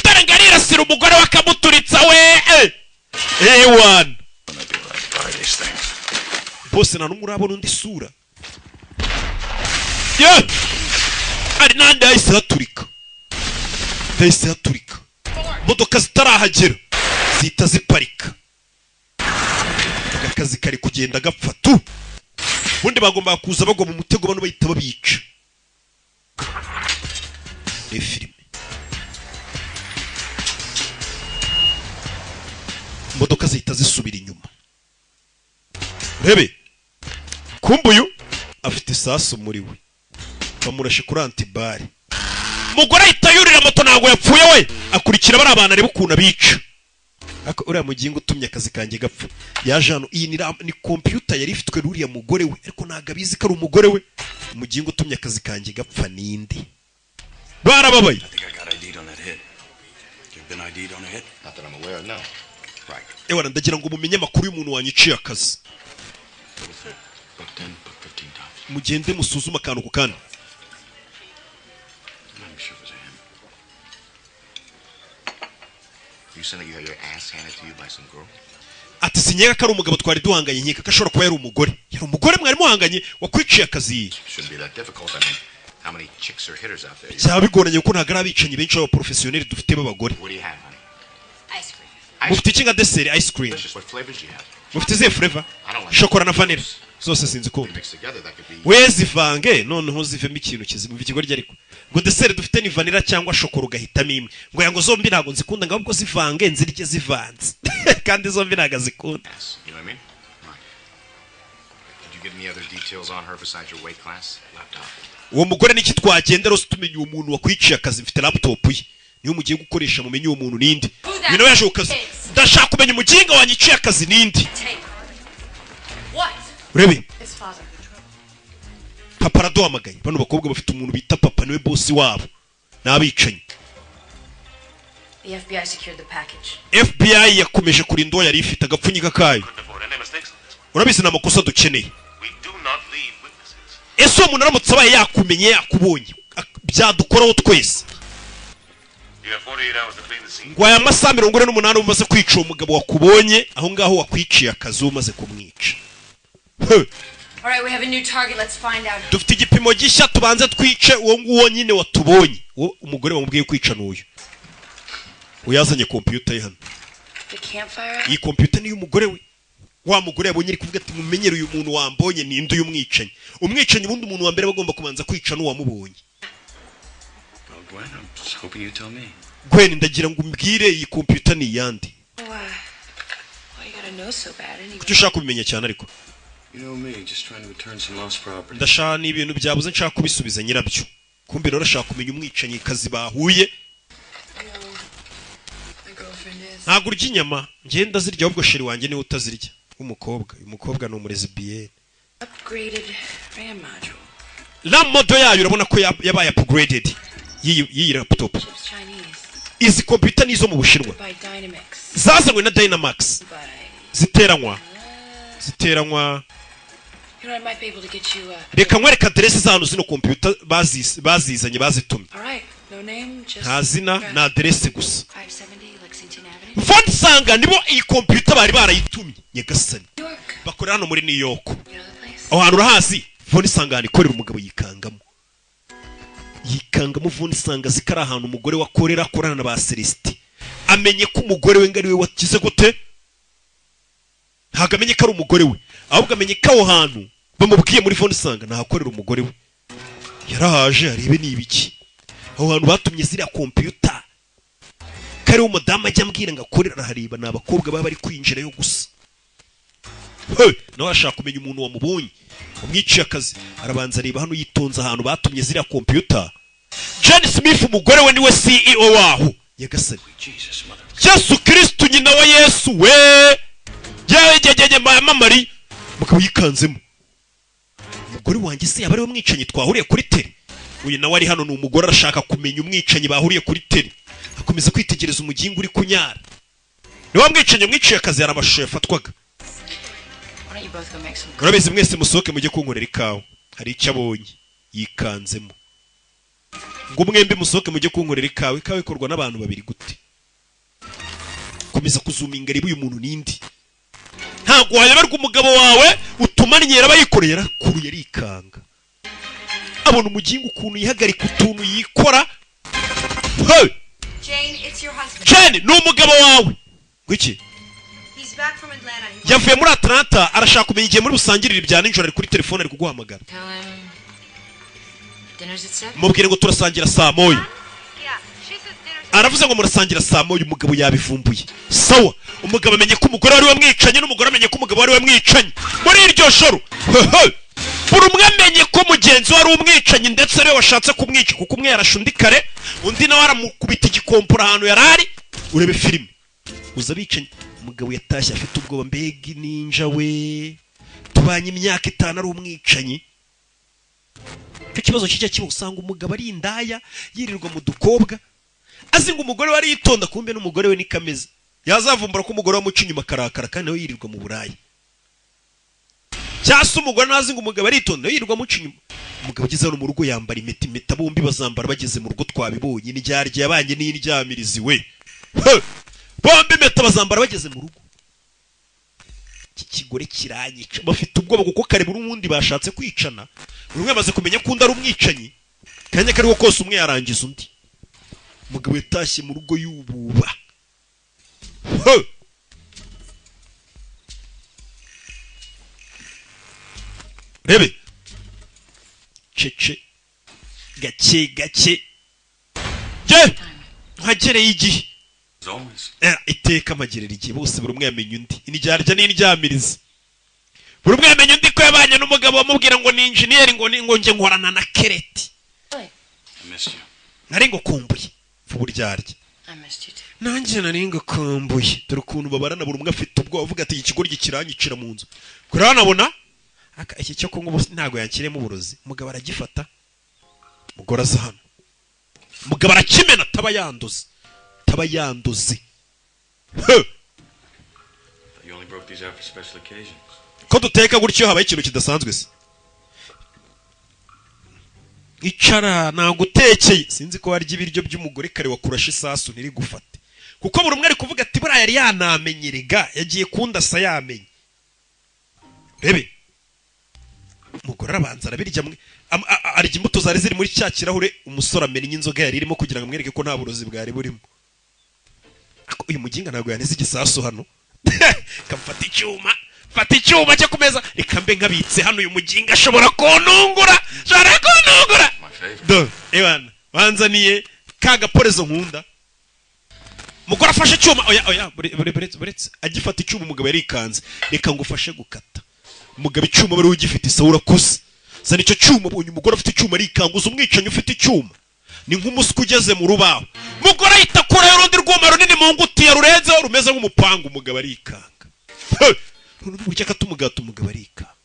Dore ngo arirasira umugore we akamuturitsa we. Ewana Buy these things. Bose nta n'umwe urabona undi sura ye ari n'andi. Yahise haturika, yahise haturika. Imodoka zitarahagera zihita ziparika. Akazi kari kugenda gapfa tu. Ubundi bagombaga kuza bagwa mu mutego, bano bahita babica. Ni filime. Imodoka zihita zisubira inyuma. Rebe kumbe uyu afite isasu muri we, bamurashe kuri anti-balles. Umugore ahita yurira moto, ntabwo yapfuye we, akurikira bariya bantu areba ukuntu abica. Ariko uriya mugingo utumye akazi kanjye gapfa yaje hano. Iyi ni computer yari ifitwe n'uriya mugore we, ariko ntabwo abizi ko ari umugore we. Umugingo utumye akazi kanjye gapfa ninde? Barababaye. I think I got ID'd on that hit. You've been ID'd on a hit? Not that I'm aware of, no. Right. Ewana, ndagira ngo mumenye amakuru y'umuntu wanyiciye akazi. Buck 10, buck 15 tops. Mugende musuzume akantu ku kandi. I'm not even sure it was him. You said that you had your ass handed to you by some girl? Ati sinkeka ko ari umugabo twari duhanganye, nkeka ko ashobora kuba yari umugore. Yari umugore mwari muhanganye wakwiciye akazi. Shouldn't be that difficult. I mean, how many chicks are hitters out there? Byaba bigoranye kuko ntabwo ari abicanyi benshi b'abaporofesiyoneri dufite b'abagore. What do you have, honey? Ice cream. Mufite iki nka dessert? Ice cream. Delicious. What flavors do you have? Mufite izihe flavor? Shokora na vanilla zose sinzikunda. Mixed together, that could be. We zivange noneho zivemo ikintu kizima. Umva ikigoryi, ariko ngo dessert dufite ni vanilla cyangwa shokora, ugahitamo imwe. Ngo yango zombi ntabwo nzikunda, ngo ahubwo zivange nzirye zivanze, kandi zombi ntabwo azikunda. You know what I mean? Right. Did you get any other details on her besides your weight class? Laptop. Uwo mugore niki twagenda rero tumenya uwo muntu wakwiciye akazi? Mfite laptop ye, niyo mugiye gukoresha mumenye uwo muntu ninde. Uyu nawe yaje ku kazi. Ndashaka kumenya umuginga wanyiciye akazi ninde. Tape. What? Urebe. His father. Papa araduhamagaye. Bano bakobwa bafite umuntu bita papa, niwe bosi wabo, ni abicanyi. The FBI secured the package. FBI yakomeje kurinda uwo yari ifite agapfunyika kayo. Urabizi ni amakosa dukeneye. Ese uwo muntu aramutse abaye yakumenye, yakubonye, byadukoraho twese. You have 48 hours to clean the scene. Ngo aya masaha 48 umaze kwica uwo mugabo wakubonye aho ngaho wakwiciye akazi, umaze kumwica. He! All right, we have a new target. Let's find out. Dufite igipimo gishya, tubanze twice uwo nguwo nyine watubonye. Uwo umugore wamubwiye kwica n'uyu uyazanye kompiyuta ye hano. The campfire? Iyi kompiyuta ni iy'umugore we, wa mugore yabonye ari kuvuga ati mumenyere uyu muntu wambonye ninde. Uyu mwicanyi, umwicanyi ubundi umuntu wa mbere aba agomba kubanza kwica n'uwamubonye. Well, Gwen, I'm just hoping you tell me. Gwen, ndagira ngo umbwire, iyi kompiyuta ni iyande? Oh, why you gotta know so bad anyway? Kuki ushaka kubimenya cyane ariko? You know me, just trying to return some lost property. Ndashaka ni ibintu byabuze, nshaka kubisubiza nyirabyo. Kumbe rero arashaka kumenya umwicanyi kazi bahuye. My girlfriend is. Ntabwo urya inyama? Ngenda zirya, ahubwo chérie wanjye niwe utazirya w'umukobwa. Uyu mukobwa ni umulesbienne. Upgraded RAM module. RAM module yayo urabona ko yabaye upgraded y'iyi laptop. Chips Chinese. Izi kompiyuta ni izo mu Bushinwa. By Dynamics. Zazanywe na Dynamax. By. Ziteranywa. You know, I might be able to get you. Reka nkwereka aderesi z'ahantu zino kompiyuta bazizanye, bazitumye. All right. No name, just. Nta zina, ni aderesi gusa. 570 Lexington Avenue. Vonsanga nibo iyi kompiyuta bari barayitumye. Nyagasani. New York. Bakorera hano muri New York. You know the place? Aho hantu urahazi? Vonsanga ahantu ikorera. Umugabo yikangamo. Yikanga muvuna isanga zikari ahantu umugore we akorera, akorana na ba Celestin. Amenye ko umugore we ngo ari we wakize gute? Ntabwo amenye ko ari umugore we, ahubwo amenye ko aho hantu bamubwiye muri phone isanga nahakorera umugore we. Yarahaje arebe ni ibiki aho hantu batumye ziriya kompiyuta, kari umudamu ajya ambwira ngo akorera. Arahareba, ni abakobwa baba bari kwinjirayo gusa. Hey! Nawe arashaka kumenya umuntu wamubonye umwiciye akazi. Arabanza areba hano yitonze ahantu batumye ziriya kompiyuta. Jane Smith, umugore we niwe CEO waho. Nyagasani Yesu Kristu, nyina wa Yesu we, yegegege mama Mari. Mugabo yikanzemo, umugore wanjye se yaba ariwe mwicanyi twahuriye kuri tele? Uyu nawe ari hano ni umugore, arashaka kumenya umwicanyi bahuriye kuri tele. Akomeza kwitegereza umugingo uri kunyara, ni wa mwicanyi mwiciye akazi. Hari amashusho yafatwaga. Why don't you both go make some Murabizi, mwese musohoke mujye kunkorera ikawa. Hari icyo abonye yikanzemo. Ngo mwembi musohoke mujye kunkorera ikawa. Ikawa ikorwa n'abantu babiri gute? Komeza kuzuminga arebe uyu muntu nindi. Ntabwo wayoberwa umugabo wawe utumanyera abayikoreye. Yarakuruye arikanga, abona umugingo ukuntu yihagarika, utuntu yikora. Hey! Jane, it's your husband. Jane, ni umugabo wawe. Ngwiki? He's back from Atlanta. He Yavuye muri Atlanta, arashaka kumenya igihe muri busangirire ibya nijoro. Ari kuri telefone, ari kuguhamagara. Tell him dinner's at 7. Mubwire ngo turasangira saa 1. Yeah, she says dinner's Aravuze ngo murasangira saa 1. Umugabo yabivumbuye. Sawa, umugabo amenye ko umugore wari wamwicanye, n'umugore amenye ko umugabo wari wamwicanye. Muri iryo joro, hehe, buri umwe amenye ko mugenzi we ari umwicanyi, ndetse ariwe washatse kumwica, kuko umwe yarashe undi kare, undi nawe aramukubita igikompora ahantu yari ari. Urebe filime uza abicanyi. Umugabo yatashye afite ubwoba. Mbega ninja we, tubanye imyaka 5 ari umwicanyi. Icyo kibazo kijya kiba, usanga umugabo ari indaya, yirirwa mu dukobwa, azi ngo umugore we aritonda, kumbe n'umugore we niko ameze. Yazavumbura ko umugore we amuca inyuma akarakara, kandi nawe yirirwa mu buraya. Cyangwa se umugore nawe azi ngo umugabo aritonda, nawe yirirwa amuca inyuma. Umugabo ageze hano mu rugo yambara impeta. Impeta bombi bazambara bageze mu rugo, twabibonye. N'indyarya yabanye n'indyamirizi we. He! Bombi impeta bazambara bageze mu rugo. Iki kigore kiranyica. Bafite ubwoba kuko kare buri ubundi bashatse kwicana. Buri umwe amaze kumenya ko undi ari umwicanyi, kanya kariho kose umwe yarangiza undi. Umugabo yatashye mu rugo yububa. He! Rebe cece gake gake ye nkagereye igihe. As always. Iteka amagerera igihe. Bose buri umwe yamenya undi, indyarya n'indyamirizi. Buri umwe yamenya undi ko yabanye n'umugabo wamubwira ngo ni injeniyeri, ngo ni ngo njye nkorana na kereti. I missed you. Nari ngukumbuye vuba uryarya. I missed you too. Nanjye nari ngukumbuye. Dore ukuntu babarana, buri umwe afite ubwoba, avuga ati iki kigoryi kiranyicira mu nzu. Kure hanabona aka iki cyo kunywa ubu ntabwo yakiremo uburozi. Umugabo aragifata, umugore aza hano, umugabo arakimena, ataba yanduze, ataba yanduze. He! Thought you only broke these out for special occasions. Ko duteka gutyo habaye ikintu kidasanzwe se? Icara, nagutekeye. Sinzi ko warya ibiryo by'umugore kare wakurashe isasu ntirigufate, kuko buri umwe ari kuvuga ati buriya yari yanamenye rega, yagiye kundasa yamenye. Rebe, umugore arabanza arabirya, arya imbuto zari ziri muri cya kirahure umusore amennye inzoga yari irimo, kugira ngo amwereke ko nta burozi bwari burimo. Ako uyu muginga ntabwo yaneze igisasu hano. Kamfata icyuma, fata icyuma cyo ku meza, reka mbe nkabitse hano. Uyu muginga ashobora kuntungura, ashobora kuntungura. My favorite. Do ewana banzaniye ka gaporezo nkunda. Umugore afashe icyuma. Oya oya, buretse buretse. Agifata icyuma umugabo yarikanze. Reka ngufashe gukata. Umugabo icyuma wari ugifite isaha urakuze, zana icyo cyuma. Ubonye umugore afite icyuma arikanguza. Umwicanyi ufite icyuma ni nk'umuswa ugeze mu rubaho. Umugore ahita akurayo urundi rwuma runini mu ngutiya rurenzeho, rumeze nk'umupanga. Umugabo arikanga. He! Uburyo akata umugati, umugabo arikanga.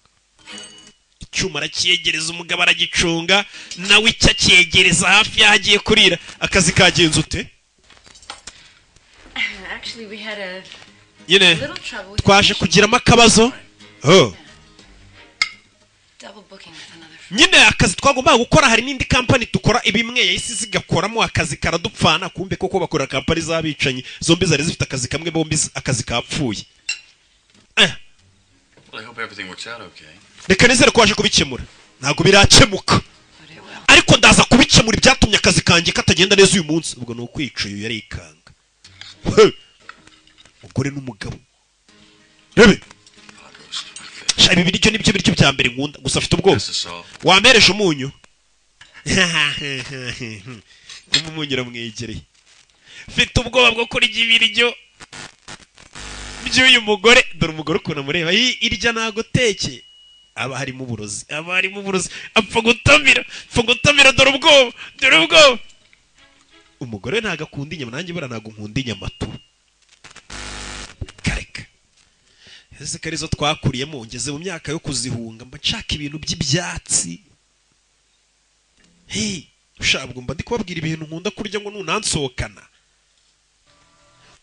Icyuma aracyegereza umugabo, aragicunga nawe icyo acyegereza hafi y'aho agiye kurira. Akazi kagenze ute? Actually, we had a Nyine little trouble with twaje kugiramo akabazo. Oh. double booking with another. Nyine akazi twagombaga gukora, hari n'indi kampani dukora ibimwe yahise zigakoramo, akazi karadupfana. Kumbe koko bakora kampani z'abicanyi zombi zari zifite akazi kamwe, bombi akazi kapfuye. Well, I hope everything works out okay. Reka nizere ko waje kubikemura. Ntabwo birakemuka. Ariko ndaza kubikemura ibyatumye akazi kanjye katagenda neza uyu munsi. Ubwo ni ukwica uyu yarikanga. He! Umugore n'umugabo, rebe sha, ibi biryo nibyo biryo bya mbere nkunda, gusa afite ubwoba. Wampereje umunyu? Kuma umunyu, uramwegereye. Mfite ubwoba bwo kurya ibiryo by'uyu mugore. Dore umugore ukuntu amureba. Irya ntago teke, aba harimo uburozi, aba harimo uburozi. Apfa gutamira, apfa gutamira. Dore ubwoba, dore ubwoba. Umugore ntago akunda inyama. Nanjye buriya ntago nkunda inyama tu. Kareka, ese ko arizo twakuriyemo? Ngeze mu myaka yo kuzihunga, mba nshaka ibintu by'ibyatsi. Hey, ushabwo mba ndi kubabwira ibintu nkunda kurya ngo nunansohokana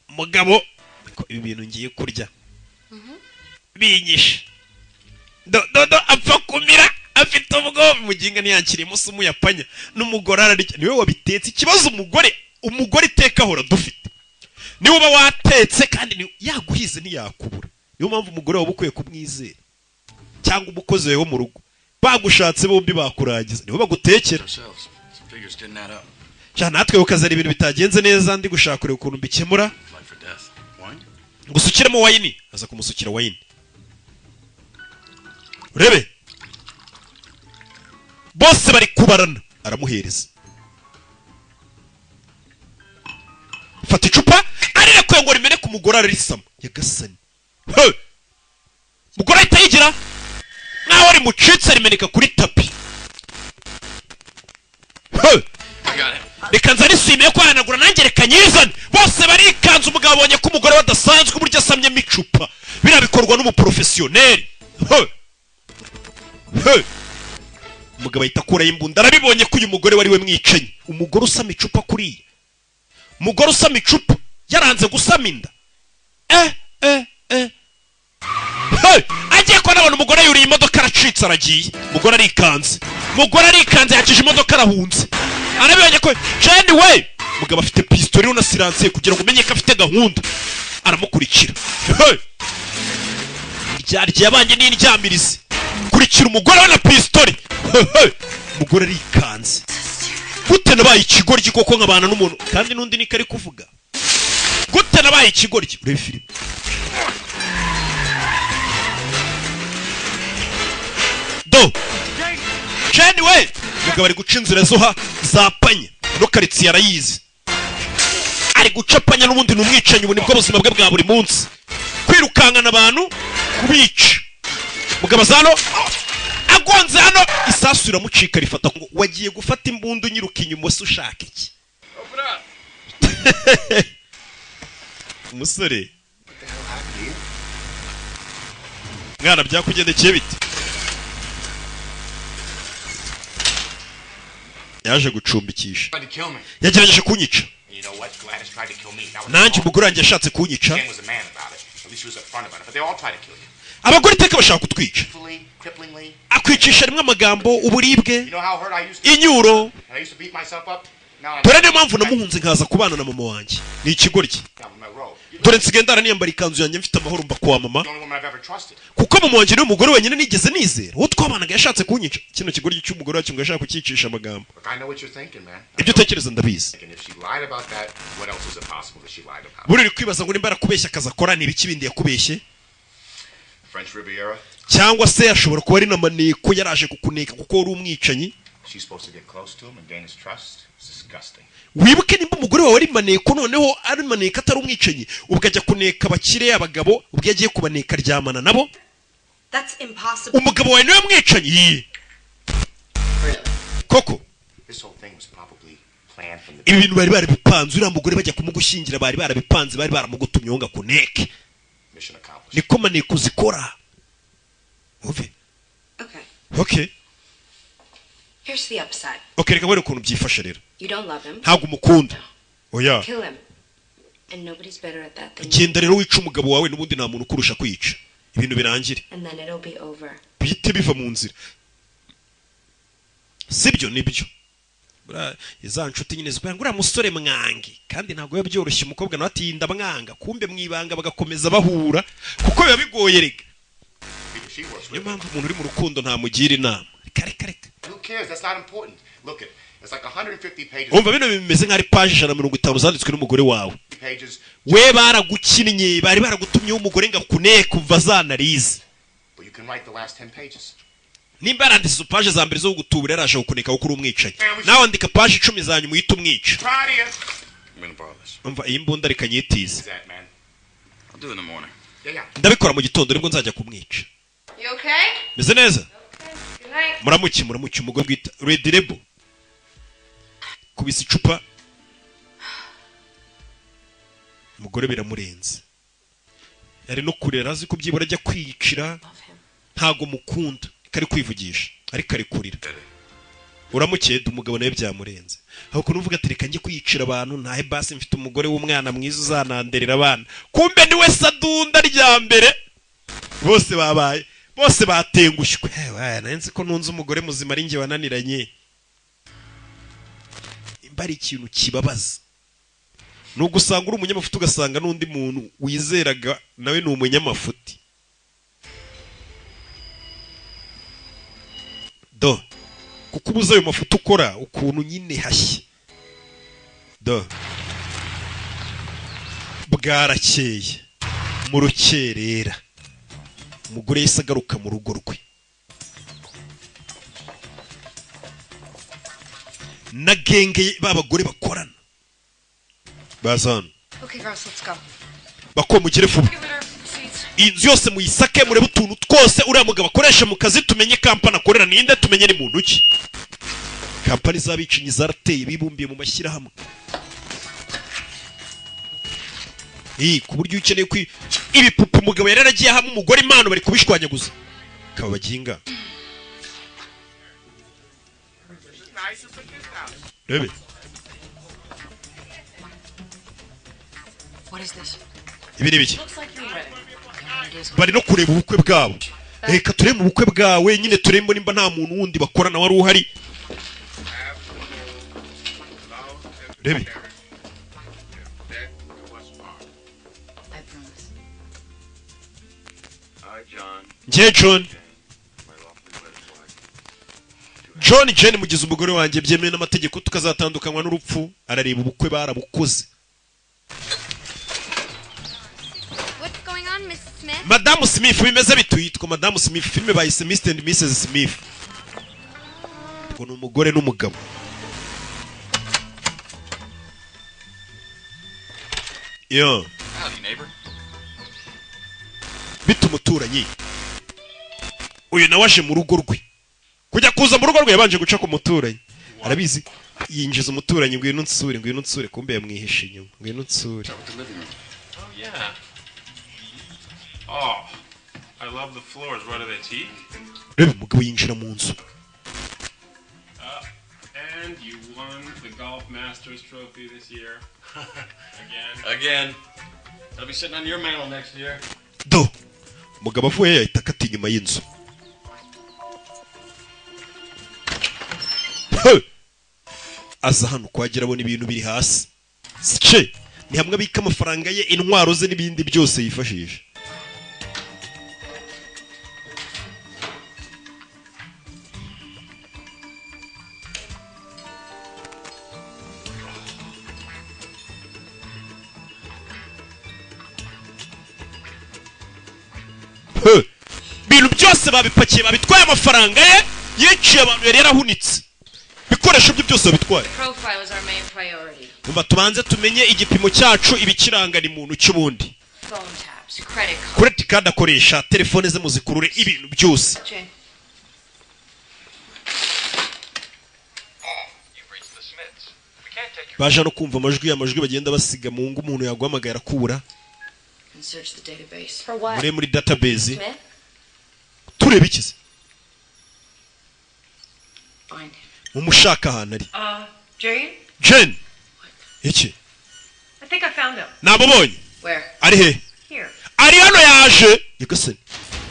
mugabo ko ibi bintu ngiye kurya binyishe. Do do do, apfa kumira, afite ubwoba. Muginga ntiyakirimo se umuyapanya n'umugore ararya, niwe wabitetse. Ikibazo umugore iteka ahora dufite, niwe uba watetse kandi yaguhize ntiyakubura. Niyo mpamvu umugore wawe ukwiye kumwizera, cyangwa umukozi wawe wo mu rugo. Bagushatse bombi bakurangiza, nibo bagutekera. Ourselves. Some figures didn't add up. Cyane natwe ukazana ibintu bitagenze neza, ndi gushaka kureba ukuntu mbikemura. Life or death. Wine? Gusukiremo wine, aza kumusukira wine. Urebe bose bari kubarana, aramuhereza. Fata icupa, arirekuye ngo rimeneke, umugore ararisama. Nyagasani! He! Umugore ahita yigira nkaho rimucitse, rimeneka kuri tapi. He! I got it. Reka nzane isume yo kwihanagura nanjye, reka nyizane. Bose barikanze. Umugabo abonye ko umugore we adasanzwe, uburyo asamyemo icupa. Biriya bikorwa n'umuporofesiyoneri. He! He! Umugabo ahita akuraho imbunda, arabibonye ko uyu mugore wari we mwicanyi. Umugore usama icupa kuriya, umugore usama icupa yaranze gusama inda. Eh eh eh! Hey! Agiye kubona abona umugore yuriye imodoka, aracitse, aragiye. Umugore arikanze, umugore arikanze, yakije imodoka, arahunze. Arabibonye ko Jane we. Umugabo afite pistori na silencieux kugira ngo umenye ko afite gahunda, aramukurikira. Hey! Ryarya yabanye n'indyamirizi, kurikira umugore we na pistori. Hey, hey! Umugore arikanze, gute nabaye ikigoryi koko nkabana n'umuntu? Kandi n'undi niko ari kuvuga, gute nabaye ikigoryi? Urebe filime do. Jane we, umugabo ari guca inzira zo ha zapanye no karitsiye arayizi, ari gucapanya n'ubundi ni umwicanyi. Ubu nibwo buzima bwe bwa buri munsi, kwirukankana abantu, kubica. Mugabo aza hano, agonze hano, isasu iramucika, rifata ngo wagiye gufata imbunda unyiruka inyuma se ushaka iki? Open up. Umusore, mwana, byakugendekeye bite? Yaje gucumbikisha. Tried to kill me. Yagerageje kunyica. And you know what? Gladys tried to kill me. That was Nanjye umugore wanjye yashatse kunyica. Ken was a man about it. At least he was upfront about it. But they all try to kill you. Abagore iteka bashaka kutwica. Painfully, cripplingly. Akwicisha rimwe amagambo, uburibwe, You know how hurt I used to inyuro. And I used to beat myself up. Now I'm Dore niyo mpamvu namuhunze nkaza kubana na mama wanjye, ni ikigoryi. down with my robe. You're Dore nsigaye ndara niyambara ikanzu yanjye, mfite amahoro, mba kwa mama. the only woman I've ever trusted. Kuko mama wanjye niwe mugore wenyine nigeze nizera. Uwo twabanaga yashatse kunyica. Kino kigoryi cy'umugore wacu ngo yashaka kucyicisha amagambo. Look, I know what you're thinking, man. Ibyo utekereza ndabizi. And if she lied about that, what else is it possible that she lied about? Buri uri kwibaza ngo nimba arakubeshya akazi akora, ni ibiki bindi yakubeshye? French Riviera. Cyangwa se ashobora kuba ari na maneko, yaraje kukuneka kuko wari umwicanyi. She's supposed to get close to him and gain his trust. It's disgusting. Wibuke nimba umugore wawe ari maneko, noneho ari maneko atari umwicanyi, ubwo ajya kuneka abakire, abagabo, ubwo iyo agiye kubaneka aryamana nabo. That's impossible. Umugabo wawe niwe mwicanyi? Yee. Koko? This whole thing was probably planned from the Ibi bintu bari barabipanze. Uriya mugore bajya kumugushyingira bari barabipanze, bari baramugutumye ngo akuneke. Mission accomplished. Niko maneko zikora. Uve. Okay. Okay. Here's the upside. Okay, reka nkwereke ukuntu byifashe rero. You don't love him. Ntabwo umukunda, oya. Kill him. And nobody's better at that than you. Genda rero wica umugabo wawe, n'ubundi nta muntu ukurusha kwica, ibintu birangire. And then it'll be over. Bihite biva mu nzira, sibyo? Nibyo. Buriya za nshuti nyine zikubwira ngo uriya musore mwange, kandi ntabwo biba byoroshye. Umukobwa nawe ati ndamwanga, kumbe mu ibanga bagakomeza bahura, kuko biba bigoye rega. People she works Niyo with. mpamvu umuntu uri mu rukundo ntamugira inama. Reka reka reka. Who cares? cares? That's not important. Look it. It's like 150 pages. Umva, bino bimeze nk'ari paji 150 zanditswe n'umugore wawe. Pages. We baragukinnye, bari baragutumyeho umugore ngo akuneke kuva zanarize. But you can write the last 10 pages. Nimba yaranditse izo paje za mbere zo gutubura, yaraje kukuneka kuko uri umwicanyi, nawe andika paje 10 za nyuma uhita umwica. Proud of you. I'm gonna borrow this. Umva, iyi mbunda reka nyitize. That man. I'll do it in the morning. Yeah, yeah. Ndabikora mu gitondo, nibwo nzajya kumwica. You okay? Meze neza. Good night. Muramuke, muramuke. Umugore bwita Red Label kubisa icupa, umugore biramurenze, yari no kurera azi ko byibura ajya kwiyicira. Ntago mukunda, kari kwivugisha ariko ari kurira. Uramukeye, umugabo nawe byamurenze, aho ukuntu uvuga ati reka njye kwiyicira abantu ntahe, basi mfite umugore w'umwana mwiza uzananderera abana. Kumbe niwe sadunda rya mbere, bose babaye, bose batengushywe. Ewe, nari nzi ko ntunze umugore muzima, ari njye wananiranye. Imba ari ikintu kibabaza ni ugusanga uri umunyamafuti, ugasanga n'undi muntu wizeraga nawe ni umunyamafuti. Do kuko ubuze ayo mafuti ukora ukuntu nyine hashya. Do bwarakeye mu rukerera, umugore yahise agaruka mu rugo rwe na genge ba bagore bakorana baza hano. Okay, girls, let's go. Bako mugire vuba, inzu yose muyisake, murebe utuntu twose uriya mugabo akoresha mu kazi, tumenye kampani akorera ninde, tumenye ni muntu ki. Kampani z'abicanyi zarateye, bibumbiye mu mashyirahamwe. Ku buryo iyo ukeneye kwi ibipupe umugabo yari yaragiye hamwe umugore impano bari kubishwanyaguza kaba baginga. Rebe. What is this? Ibi ni ibiki? Looks like your wedding. It is. Bari no kureba ubukwe bwabo. Reka turebe mu bukwe bwawe nyine, turebe nimba nta muntu wundi bakorana wari uhari. Rebe. I promise. I, John. Njye John, John Jane mugize umugore wanjye byemewe n'amategeko, tukazatandukanywa n'urupfu. Arareba ubukwe barabukoze. What's going on, Mrs. Smith? Madamu Smith, bimeze bitu? Yitwa Madamu Smith. Filime bayise Mr and Mrs Smith, ngo ni umugore n'umugabo. Yo. Howdy, neighbor. Bita umuturanyi. Uyu nawe aje mu rugo rwe, kujya kuza mu rugo rwe yabanje guca ku muturanyi, arabizi. Yinjiza umuturanyi, ngwino unsure, ngwino unsure. Kumbe yamwihishe inyuma, ngwino unsure. Start with the living room. Oh, yeah. Oh, I love the floors. What are they, teak? Reba, umugabo yinjira mu nzu. And you won the Golf Masters trophy this year. Again. Again. I'll be sitting on your mantle next year. Do umugabo avuye yahita akata inyuma y'inzu. He! Aza hano kwagira abona ibintu biri hasi sice, ni hamwe abika amafaranga ye, intwaro ze n'ibindi byose yifashisha. He! Ibintu byose babipakiye, babitwaye, amafaranga ye, yiciye abantu, yari yarahunitse ibikoresho bye byose babitwaye. Profile is our main priority. Umva, tubanze tumenye igipimo cyacu, ibikiranga ni muntu cy'ubundi. Phone taps, credit cards. Credit card akoresha, telefone ze muzikurure, ibintu byose. Jane. You've reached the Smiths. We can't take your Baje no kumva amajwi, amajwi bagenda basiga mu ngo, umuntu yaguhamagaye arakubura. And search the database. For what? Muri database. Smith? Turebe ikize. Find him. Mumushaka ahantu ari. Jane? Jane, iki? I think I found him. Namubonye. Where? Ari he? Here. Ari hano, yaje. Nyagasani,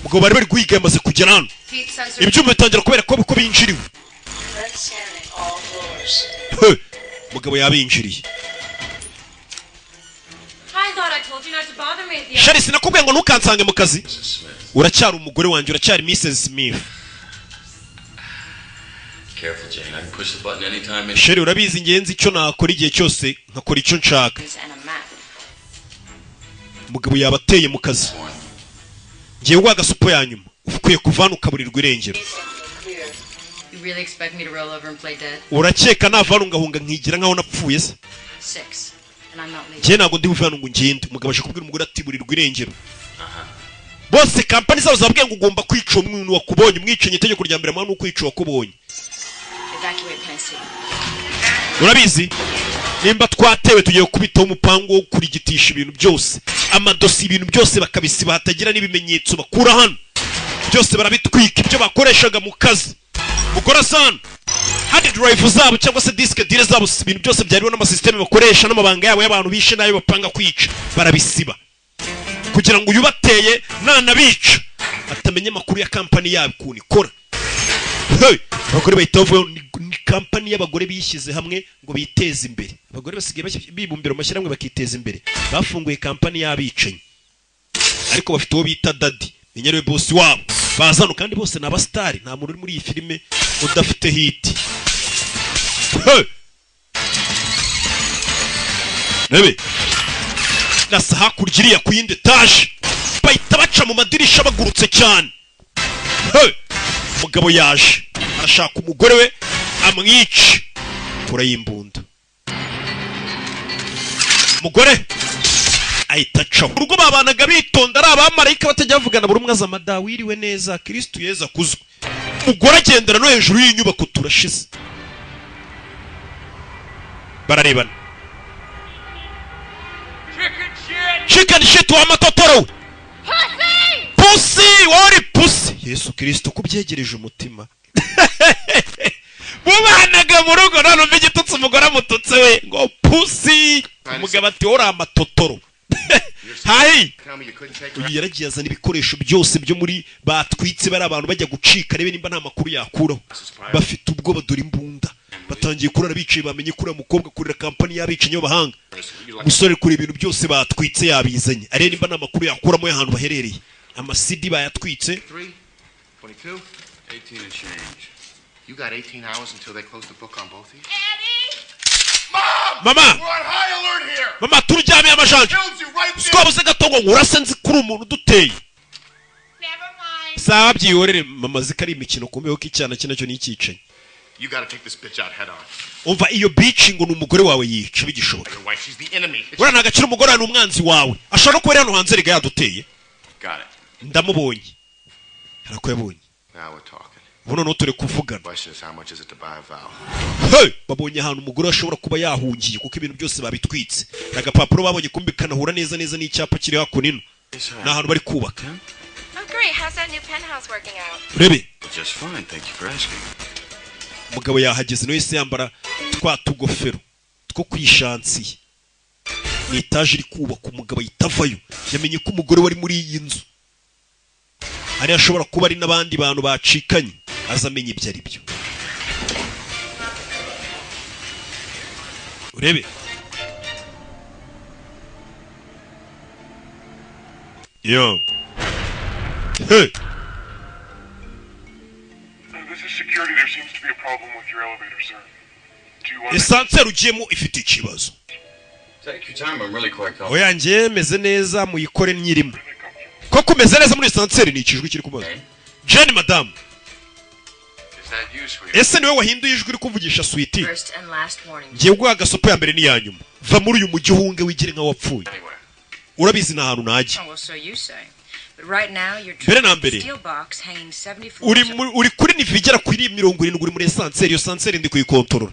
mugabo bari bari guhiga yamaze kugera hano. Heat sensor. Ibyuma bitangira kubera ko binjiriwe. Let's scanning all floors. He! Mugabo yabinjiriye. I thought I told you not to bother me at the Shari, sinakubwiye ngo ntukansange mu kazi? Uracyari umugore wanjye, uracyari Mrs Smith. Careful, Jane. I can push the button anytime. Any- Chérie, urabizi ingenzi icyo nakora igihe cyose nkakora icyo nshaka. And a map. Umugabo yaba ateye mu kazi. Ngiye guha agasupo ya nyuma, ukwiye kuva hano ukaburirwa irengero. You really expect me to roll over and play dead? Urakeka nava hano ngahunga nkigira nkaho napfuye se? Six. And I'm not leaving. Njye ntabwo ndi buve hano ngo ngende. Umugabo aje kubwira umugore ati burirwa irengero. Bose kampani zabo zababwiye ngo ugomba kwica umuntu wakubonye. Umwicanyi, itegeko rya mbere mwana ni ukwica uwakubonye. Evacuate Plant C. Urabizi nimba twatewe tugiye kubitaho umupango wo kurigitisha ibintu byose, amadosiye, ibintu byose bakabisiba, hatagira n'ibimenyetso bakura hano. Byose barabitwika, ibyo bakoreshaga mu kazi. Mugore asana hard drive zabo cyangwa se disque dur zabo, ibintu byose byariho n'amasisiteme bakoresha n'amabanga yabo y'abantu bishe n'ayo bapanga kwica, barabisiba kugira ngo uyu ubateye nanabica atamenya amakuru ya kampani yabo ukuntu ikora. Hey! Abagore bahita bavuga ni kampani y'abagore bishyize hamwe ngo biteze imbere. Abagore basigaye bibumbira mu mashyirahamwe bakiteza imbere. Bafunguye kampani y'abicanyi, ariko bafite uwo bita Daddy, menya ariwe bosi wabo. Bazano kandi bose ni abasitari, nta muntu uri muri iyi filime udafite hit. Hey! Rebe nasa hakurya iriya ku yindi etaje, bahita baca mu madirisha bagurutse cyane. Hey! Umugabo yaje arashaka umugore we amwice. Kura y'imbunda, umugore ahita acaho. Urugo babanaga bitonda, ari abamarayika, batajya bavugana, buri umwe aza amada wiriwe neza, Kirisitu Yezu akuzwe. Umugore agendera no hejuru y'inyubako. Turashize, bararebana. Chicken shit wa matotoro we, pussy, wowe uri pussy. Yesu Kirisito, kubyegereje umutima. Mubanaga mu rugo, none umva igitutsi umugore amututse we ngo pussy. Umugabo ati wowe uri amatotoro hayi. Tell me you couldn't take her. Uyu yaragiye azana ibikoresho byose byo muri batwitse, bari abantu bajya gucika, arebe nimba nta makuru yakuraho. Bafite ubwoba, dore imbunda. Batangiye kurara bicaye, bamenye ko uriya mukobwa akorera kampani y'abicanyi b'abahanga. Umusore kure ibintu byose batwitse yabizanye, arebe nimba nta makuru yakuramo y'ahantu baherereye. Amasidi bayatwitse. 3, 22. 18 and change. You got 18 hours until they close the book on both of you? Mama! We're on high alert here! Mama, turyamiye amajanja. Killed you right there! Twabuze gato ngo nkurase, nzi kuri umuntu uduteye. Sawa, byihorere mama, ziko ari imikino. Kumbeho ko icyana cye nacyo ni icyicanyi. You gotta take this bitch out head on. Umva, iyo bitch ngo ni umugore wawe, yica bigishoboka. Your wife, she's the enemy. Buriya nta gaciro, umugore wawe ni umwanzi wawe, ashobora no kuba ari hano hanze rega yaduteye. Got it. Ndamubonye, hari ako yabonye. Now we're talking. Ubu noneho turi kuvugana. Question is, how much is it to buy a vowel? Hey! Babonye ahantu umugore ashobora kuba yahungiye, kuko ibintu byose babitwitse. Agapapuro babonye kumbi kanahura neza neza n'icyapa kiri hakuno ino, ni ahantu bari kubaka. Oh, great. How's that new penthouse working out? Urebe. Just fine. Thank you for asking. Umugabo yahageze nawe se yambara twa tugofero two kwishansiye. Ni etaje iri kubaka. Umugabo ahita avayo, yamenye ko umugore wari muri iyi nzu hariya ashobora kuba ari n'abandi bantu bacikanye, aza amenya ibyo ari byo. Urebe yo, hey. This is security. There seems to be a problem with your elevator, sir. Do you want Esanseri ugiyemo ifite ikibazo. Take your time. I'm really quite comfortable. Oya, njye meze neza, muyikore nyirimo. Koko umeze neza muri esanseri? Ni ikijwi kiri kubaza Jane. Madamu. Is that you, sweetie? Ese niwe wahinduye ijwi uri kuvugisha, sweetie? First and last warning. Ngiye guha agasopo ya mbere n'iya nyuma. Va muri uyu mujyi, uhunge, wigire nka wapfuye. Urabizi ni ahantu najya. Oh, well, so you say. But right now, you're Mbere na trapped in a mbere, steel box hanging 70 uri floors. uri kuri niveau igera kuri 70, uri muri esanseri. Iyo sanseri ndi kuyikontorora.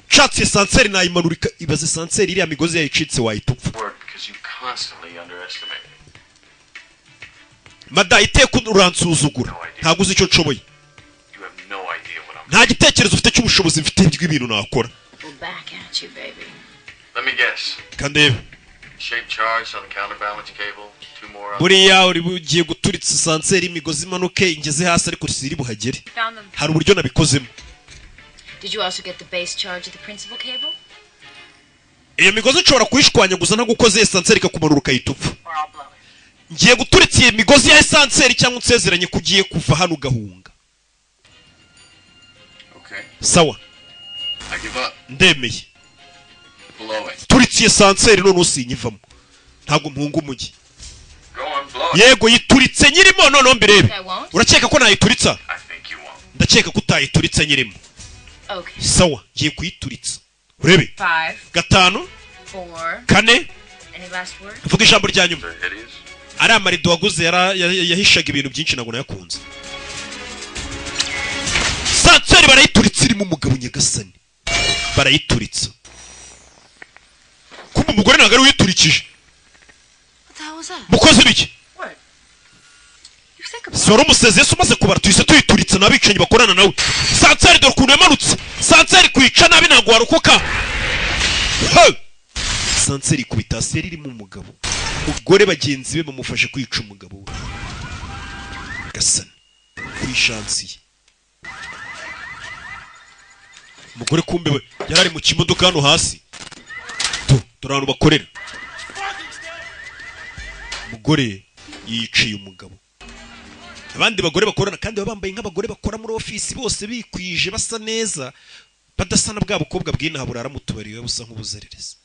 Nshatse esanseri nayimanura ibaze esanseri iriya migozi yayicitse, wahita upfa. Work because you constantly underestimate me. Mada, iteka uransuzugura, ntabwo uzi icyo nshoboye. You have no idea what I'm. Nta gitekerezo ufite cy'ubushobozi mfite bw'ibintu nakora. Well, back at you, baby. Let me guess. Kandebe. Shape charge on the counterbalance cable. Two more up. Buriya uri bugiye guturitsa esanseri, imigozi imanuke ingeze hasi, ariko siri buhagere. Found them. Hari uburyo nabikozemo. Did you also get the base charge of the principal cable? Iyo migozi nshobora kuyishwanyaguza ntagukoze, esanseri ikakumanura ukahita upfa. Or I'll blow it. Ngiye guturitsa iyi migozi ya esanseri cyangwa unsezeranye ko ugiye kuva hano ugahunga. Okay. Okay. Sawa. I give up. Ndemeye. Blow it. Turitse esanseri none usinyivamo, ntabwo mpunga umujyi. Go on, blow it. Yego, yituritse nyirimo, noneho mbirebe. I won't? Urakeka ko nayituritsa? I think you won't. Ndakeka ko utayituritse nyirimo. Okay. Sawa, ngiye kuyituritsa urebe. 5, 5, 4. 4. Any last word? Vuga ijambo rya nyuma. They're hideous. Ari amarido waguze yahishaga ibintu byinshi, ntabwo nayakunze. Sanseri barayituritse irimo umugabo. Nyagasani, barayituritsa. Kumva umugore ntabwo ari uyiturikije. What the hell was that? Mukozi biki? What? You think about Si wari umusezeye se? Umaze kubara tuhise tuyituritse n'abicanyi bakorana nawe. Sanseri dore ukuntu yamanutse. Sanseri kwica nabi, ntabwo warokoka. He! Sanseri ikubita hasi yari irimo umugabo. Umugore bagenzi be bamufashe kwica umugabo we. Gasani ku ishansiye umugore, kumbe we yari ari mu kimodoka hano hasi. Tu dore ahantu bakorera. Umugore yiciye umugabo. Abandi bagore bakorana kandi baba bambaye nk'abagore bakora muri ofisi, bose bikwije, basa neza, badasa na bwa bukobwa bw'inaha burara mu tubari buba busa nk'ubuzererezi,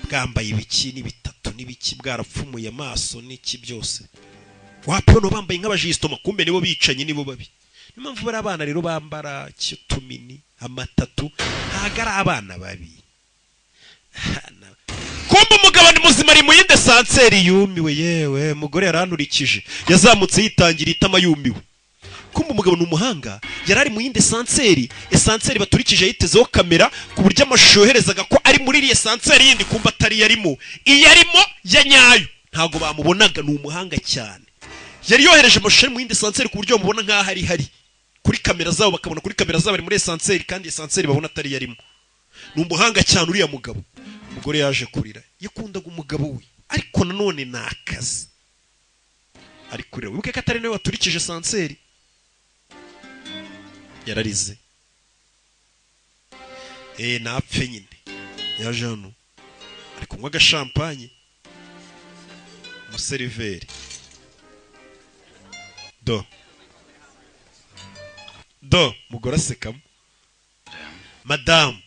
bwambaye ibiki n'ibitatu n'ibiki, bwarapfumuye amaso n'iki byose. Wapi, bano bambaye nk'abajisitoma, kumbe nibo bicanyi, nibo babi. Niyo mpamvu bari abana rero bambara tumini amatatu, ntabwo ari abana babi. Kumbe umugabo ni muzima, ari mu yindi esanseri yumiwe. Yewe, umugore yaranturikije, yazamutse yitangira itama yumiwe. Kumbe umugabo ni umuhanga, yari ari mu yindi esanseri. Esanseri baturikije yitezeho kamera ku buryo amashusho yoherezaga ko ari muri iriya esanseri yindi, kumbe atari yarimo. Iyo arimo ya nyayo ntabwo bamubonaga. Ni umuhanga cyane, yari yohereje amashusho ari mu yindi esanseri ku buryo bamubona nk'aho ari hari kuri kamera zabo, bakabona kuri kamera zabo ari muri esanseri, kandi esanseri babona atari yarimo. Ni umuhanga cyane uriya mugabo. Umugore yaje kurira, yakundaga umugabo we, ariko nanone ni akazi. Ari kurira, wibuke ko atari nawe waturikije esanseri. Yararize, napfe nyine. Yaje hano ari kunywa agashampanye. Umuseriveri do do, mugore asekamo. Madamu,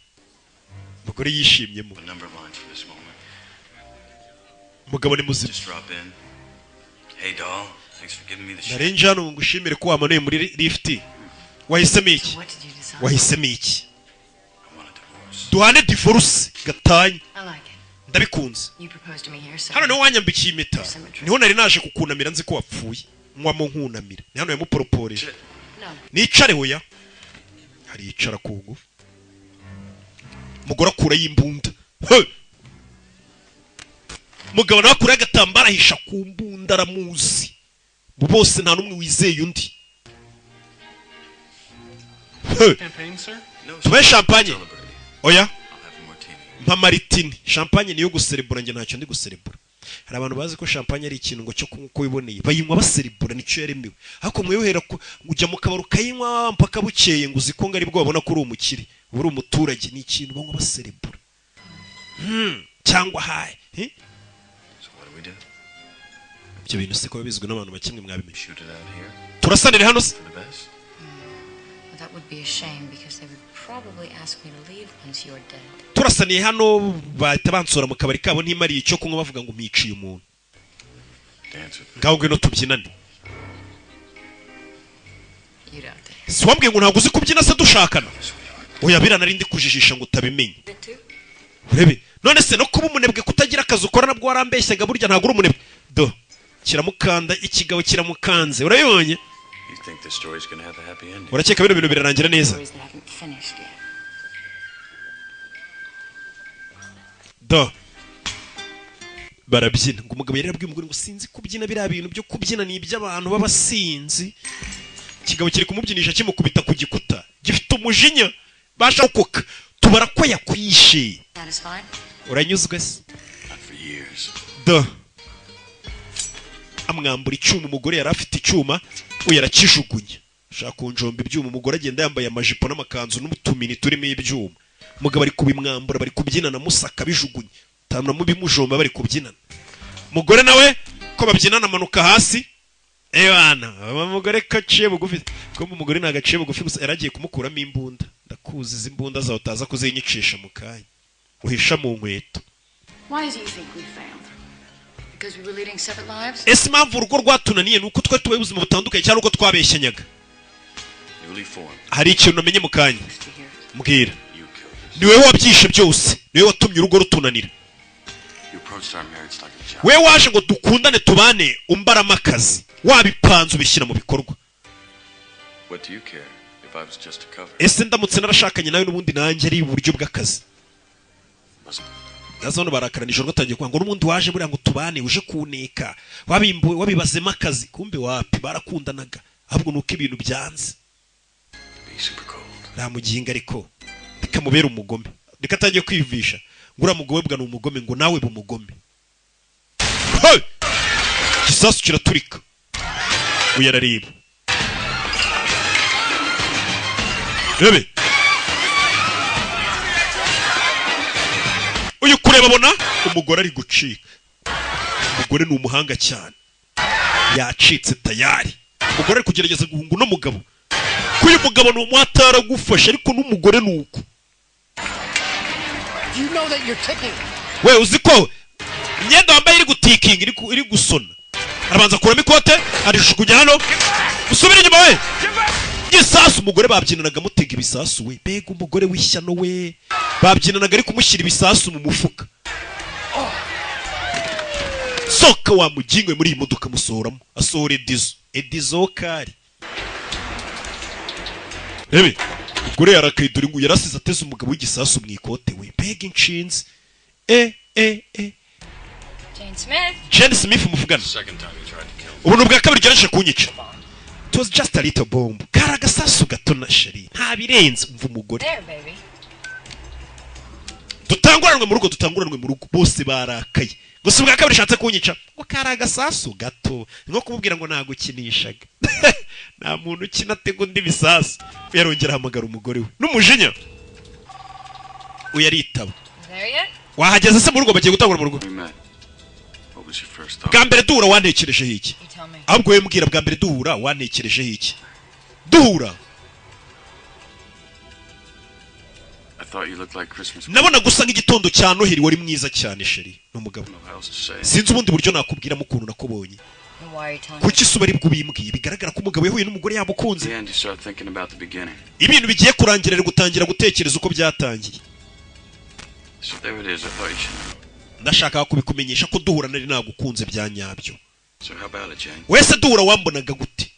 umugore yishimyemo. A number of lines for this moment. Umugabo ni muzima. Just drop in. Hey, doll. Thanks for giving me the shit. Narenje hano ngo ngushimire ko wamanuye muri lift. Wahisemo iki? Wahisemo iki? Duhane divorce, gatanya. I like it. Ndabikunze. You proposed to me here, so Hano niho wanyambikiye impeta, niho nari naje kukunamira, nzi ko wapfuye, nywamo nkunamira. Ni hano yamuporoporeje. No. Nicare? Hoya, aricara ku ngufu. Umugore akurayo imbunda. He! Umugabo nawe akurayo agatambaro ahisha ku mbunda, aramuzi. Bose nta n'umwe wizeye undi. He! Champagne, sir? Tubahe champagne? Oya, mpa martini. Champagne niyo guserebura, njye ntacyo ndi guserebura. Hari abantu bazi ko champagne ari ikintu ngo cyo kunywa uko wiboneye. Bayinywa baserebura, nicyo yaremewe. Ariko mwiyohera ko ujya mu kabari ukayinywa mpaka bukeye, ngo uzi ko ngo aribwo babona ko uri umukire, uba uri umuturage. Ni ikintu banywa baserebura. Cyangwa haye. Eh? So what do we do? Ibyo bintu se ko biba bizwi n'abantu bakimwe, mwabimenye? Shoot it out here? Turasanire hano se? For the best? Well, that would be a shame because they would probably ask me to leave once you're dead. Turasaniye hano bahita bansora mu kabari kabo ntimariye icyo kunywa, bavuga ngo mpiciye umuntu. Dance with me. Ngaho ngwino tubyinane. You don't think. Si wambwiye ngo ntabwo uzi kubyina se dushakana? Oya, biriya nari ndi kujijisha ngo utabimenya. Urebe none se no kuba umunebwe, kutagira akazi ukora, nabwo warambeshyaga? Burya ntabwo uri umunebwe. Do kiramukanda, ikigabo kiramukanze, urabibonye? You think this story's gonna have a happy ending? Urakeka bino bintu birarangira neza? Stories that haven't finished yet. Do barabyina. Ngo umugabo yari yarabwiye umugore ngo sinzi kubyina, biriya bintu byo kubyina ni iby'abantu b'abasinzi. Ikigabo kiri kumubyinisha kimukubita ku gikuta, gifite umujinya basha kuka tubara ko yakwishe. Satisfied? Uranyuzwe se? Not for years. Do amwambura icyuma. Umugore yari afite icyuma, we yarakijugunya. Ashaka kunjomba ibyuma. Umugore agenda yambaye amajipo n'amakanzu n'utumini turimo ibyuma. Umugabo ari kubimwambura, bari kubyinana, musaka bijugunya tanamubimujomba, bari kubyinana. Umugore nawe ko babyinana amanuka hasi. Ewana, umugore kaciye bugufi, ko umugore ntago aciye bugufi gusa yaragiye kumukuramo imbunda. Ndakuzi izi imbunda zawe utaza kuzinyicisha mu kanya. Uhisha mu nkweto. Why do you think we failed? Because we were leading separate lives? Ese impamvu urugo rwatunaniye ni uko twari tubaye ubuzima butandukanye cyangwa uko twabeshyanyaga? Newly formed. Hari ikintu namenye mu kanya. Mbwira. Ni wowe wabyishe byose. Ni wowe watumye urugo rutunanira. You approached our marriage like a job. We waje ngo dukundane tubane umbaramo akazi. Wabipanze ubishyira mu bikorwa. What do you care if I was just a cover? Ese ndamutse narashakanye nawe n'ubundi nanjye ari uburyo bw'akazi. Nazo hano barakarana ijoro batangiye kuvuga ngo n'ubundi waje buriya ngo tubane uje kuneka wabimbuwe wabibazemo akazi, kumbe wapi barakundanaga ahubwo nuko ibintu byanze. Nta muginga ariko bikamubera umugome, reka atangiye kwivisha ngo uriya mugome bwa ni umugome ngo nawe bumugome. Hey! Igisasu kiraturika, uyu arareba rebe uyu kureba abona umugore ari gucika. Umugore ni umuhanga cyane, yacitse tayari. Umugore ari kugerageza guhunga uno mugabo, ko uyu mugabo ni umuhatara agufasha, ariko n'umugore ni uko. You know that you're ticking. We uzi ko imyenda wambaye iri gutikinga, iri gusona. Arabanza akuramo ikote arishukunya hano, usubire inyuma we. Igisasu umugore babyinanaga amutega ibisasu we, mbega umugore w'ishyano we, babyinanaga ari kumushyira ibisasu mu mufuka. Soka wa mugingo muri iyi modoka, musohoramo asohora edizo edizo kari. Rebe umugore yarakaye, dore ngo yarasize ateze umugabo w'igisasu mu ikote we, mbega inshinzi. Jane Smith. Jane Smith muvugana. Second time you tried to kill me. Ubu ni ubwa kabiri ugerageje kunyica. It was just a little bomb. Kari agasasu gato na sheri, nta birenze. Umva umugore. There, baby. Dutanguranwe mu rugo, dutanguranwe mu rugo, bose barakaye. Gusa ubwa kabiri ushatse kunyica ngo kari agasasu gato, ni nko kumubwira ngo nagukinishaga. Nta muntu ukina atega undi bisasu. Yarongera ahamagara umugore we n'umujinya, uyu aritaba. There yet? Wahageze se mu rugo? Bagiye gutangura mu rugo. We met. What was your first thought? Bwa mbere duhura wantekerejeho iki? You tell me. Ahubwo wowe mbwira, bwa mbere duhura wantekerejeho iki? Duhura I thought you looked like Christmas. nabona gusa nk'igitondo cya Noheli, wari mwiza cyane sheri. Ni umugabo. I don't know how else to say it. Sinzi ubundi buryo nakubwiramo ukuntu nakubonye. And why are you telling me? Kuki isuba aribwo ubimbwiye? Bigaragara ko umugabo yahuye n'umugore yamukunze. In the end, you start thinking about the beginning. Ibintu bigiye kurangira ari gutangira gutekereza uko byatangiye. So there it is. I thought you should know. Ndashaka kubikumenyesha ko duhura nari nagukunze bya nyabyo. So how about it, Jane? Wese duhura wambonaga gute?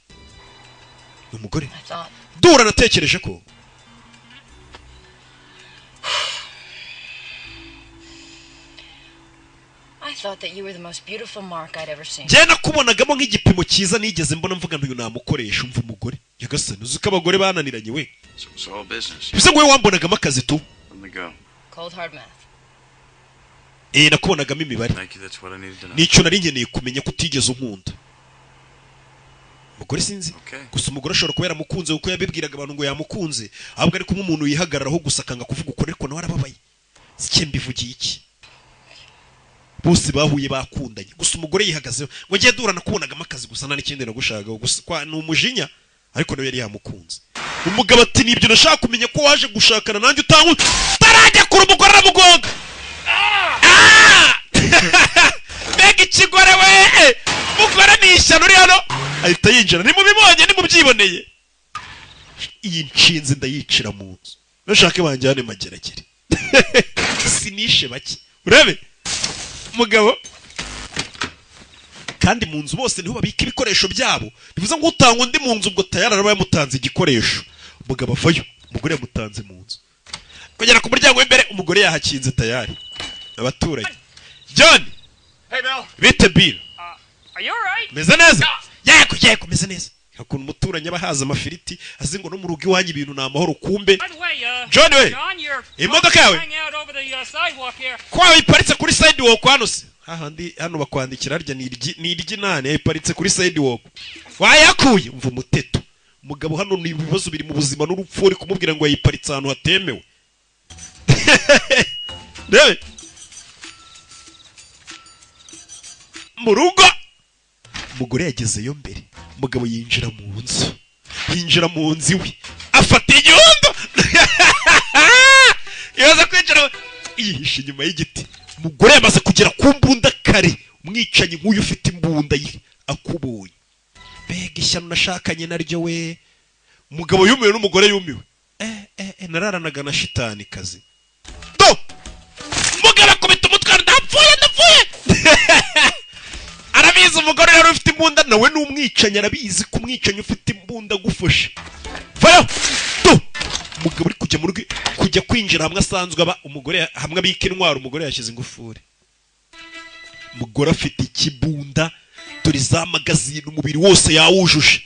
Ni umugore. I thought Duhura natekereje ko I thought that you were the most beautiful mark I'd ever seen. Njye nakubonagamo nk'igipimo cyiza nigeze mbona, mvuga ntuyu namukoresha. Umva umugore, nyagasani, uzi ko abagore bananiranye we. So it's all business. Bivuze ngo wowe wambonagamo akazi tu. From the go. Cold hard math. Eh, nakubonagamo imibare. Thank you. That's what I needed to know. Nicyo nari nkeneye kumenya, ko utigeze unkunda. Umugore sinzi. Okay. Gusa umugore ashobora kuba yaramukunze kuko yabibwiraga abantu ngo yamukunze, ahubwo ari kumwe umuntu yihagararaho gusa akanga kuvuga ukuri, ariko nawe arababaye. Sike mbivugiye iki? Bose bahuye bakundanye, gusa umugore yihagazeho ngo ngiye duhura nakubonagamo akazi gusa, nta n'ikindi nagushakaga gusa kwa ni umujinya, ariko nawe yari yamukunze. Umugabo ati nibyo nashaka kumenya, ko waje gushakana nanjye utangu tarajya kure. Umugore aramugonga. Ah! Mbega ikigore we! Mugore ni ishyano uri hano, ahita yinjira. Nimubibonye, nimubyiboneye, iyi nshinzi ndayicira mu nzu, nashake banjyane Mageragere, sinishe bake. Urebe mugabo, kandi mu nzu bose niho babika ibikoresho byabo, bivuze ngo utanga undi mu nzu ubwo tayari araba yamutanze igikoresho. Umugabo avayo, umugore yamutanze mu nzu. Kugera ku muryango w'imbere umugore yahakinze tayari. Abaturanyi, John. Hey, Bill. Bite Bill? Are you alright? Meze neza, yego yego, meze neza. Ukuntu umuturanyi aba ahaza amafiriti, azi ngo no mu rugo iwanyu ibintu ni amahoro, kumbe. By the way, John we, John, your imodoka yawe hang out over the sidewalk here. Ko wayiparitse kuri sidewalk hano se? Hahandi hano bakwandikira harya ni iryi ni iry'inani, yayiparitse kuri sidewalk, wayakuye? Umva umuteto umugabo hano, ni ibibazo biri mu buzima n'urupfu, uri kumubwira ngo yayiparitse ahantu hatemewe. Rebe mu rugo umugore yagezeyo mbere. Umugabo yinjira mu nzu, yinjira mu nzu iwe, afata inyundo, yaza kwinjira yihishe inyuma y'igiti. Umugore yamaze kugera ku mbunda kare. Umwicanyi nk'uyu ufite imbunda ye akubonye, mbega ishyano nashakanye naryo we! Umugabo yumiwe n'umugore yumiwe. Nararanaga na shitani kazi. Do umugabo akubita umutwe, ndapfuye, ndapfuye! Arabizi umugore yari ufite imbunda, nawe ni umwicanyi, arabizi ko umwicanyi ufite imbunda agufashe. Vayo! Do umugabo uri kujya mu rugo, kujya kwinjira hamwe asanzwe aba umugore, hamwe abika intwaro, umugore yashyize ingufuri. Umugore afite ikibunda, dore za magazine, umubiri wose yawujuje.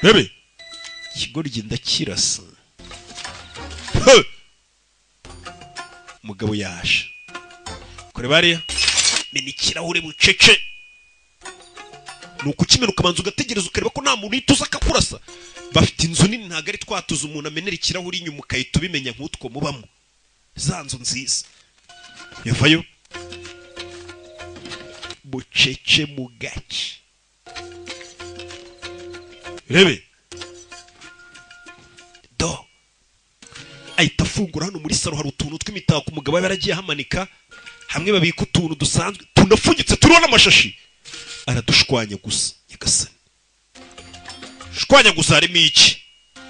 Rebe ikigoryi, ndakirasa. Umugabo yaje kure bariya, mena ikirahure bucece. Ni ukukimena ukabanza ugategereza, ukareba ko nta muntu uhita uza akakurasa. Bafite inzu nini, ntabwo ari twatuza umuntu amenera ikirahuri inyuma ukahita ubimenya nk'utwo mubamo, za nzu nziza. Yavayo bucece mu gace. Rebe do ahita afungura hano muri salo, hari utuntu tw'imitako umugabo aba yaragiye ahamanika, hamwe babika utuntu dusanzwe tunafungitse turiho n'amashashi. Aradushwanya gusa, nyagasani, shwanya gusa. Harimo iki?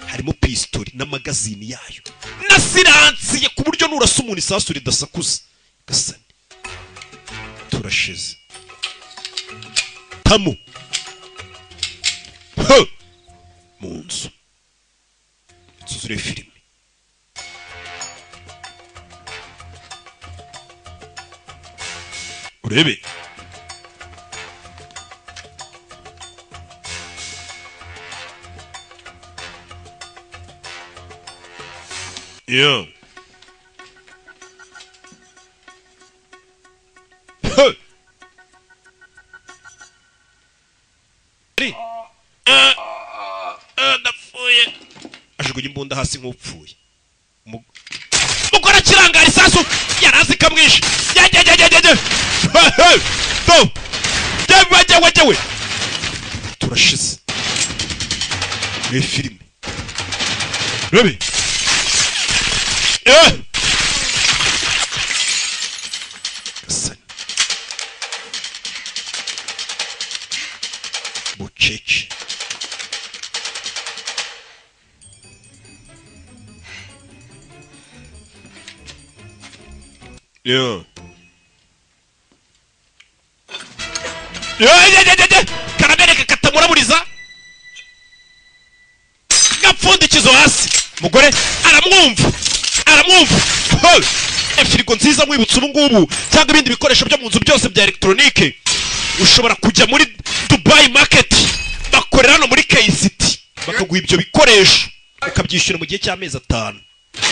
Harimo pistori na magazine yayo na silencieux, ku buryo nurasa umuntu isasu ridasakuza. Nyagasani, turashize. Tamu he mu nzu, inzu filime. Urebe yo. He! Ndapfuye! Ajugunya imbunda hasi nk'upfuye. Umugore akirangara isasu yarazi kamwishe. Jye do jye jye, turashize. Ni filime, rebe. Gasani bucece. Yo. Karabereka katamuraburiza gapfundikizo hasi. Mugore aramwumva, aramwumva. Firigo nziza mwibutsa ubu ngubu, cyangwa ibindi bikoresho byo mu nzu byose bya elegitoronike, ushobora kujya muri Dubai Market, bakorera hano muri KCT, bakaguha ibyo bikoresho ukabyishyura mu gihe cy'amezi 5.